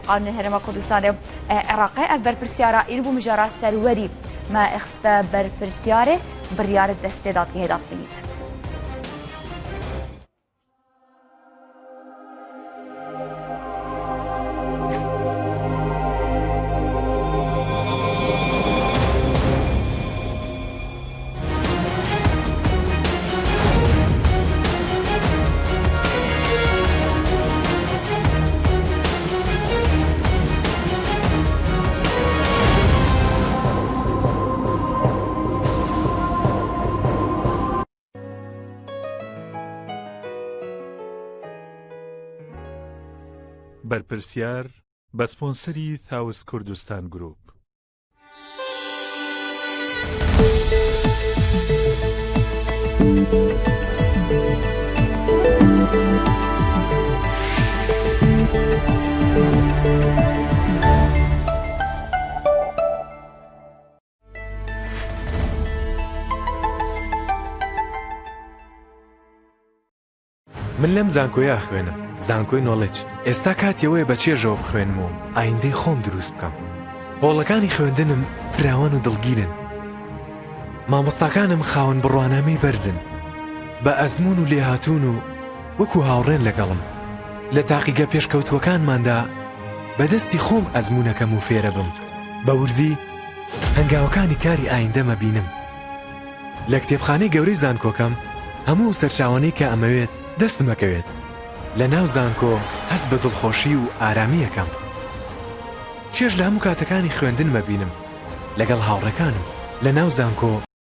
[SPEAKER 1] قانون هەرێما کوردستانێ و عێراقێ ئەv بەرپرسیارا ئیر بوو مژارا سەروەری مە ئخستە بەرپرسیارێ بڕیارت دەستێ دادگەهێ دادبینیت.
[SPEAKER 6] بەرپرسیار بە سپۆنسەری ثاوس کوردستان گروپ.
[SPEAKER 7] من لەم زانکۆیە ئەخوێنم، زانکۆی نۆڵێج، ئێستا کاتی ئەوەیە بە چێژەوە بخوێنم و ئایندەی خۆم دروست بکەم. هۆڵەکانی خوێندنم فراوان و دڵگیرن. مامۆستاکانم خاوەن بڕوانامەی بەرزن، بە ئەزموون و لێهاتوون و وەکو هاوڕێن لەگەڵم. لە تاقیگە پێشکەوتووەکانماندا بە دەستی خۆم ئەزموونەکەم و فێرەبم. بە وردی هەنگاوەکانی کاری ئایندەم ئەبینم. لە کتێبخانەی گەورەی زانکۆکەم هەموو ئەو سەرچاوانەی کە ئەمەوێت دەستم ئەکەوێت. لە ناو زانکۆ هەست بە دڵخۆشی و ئارامی ئەکەم. چێژ لە هەموو کاتەکانی خوێندنم ئەبینم لەگەڵ هاوڕێکانم. لە ناو زانکۆ.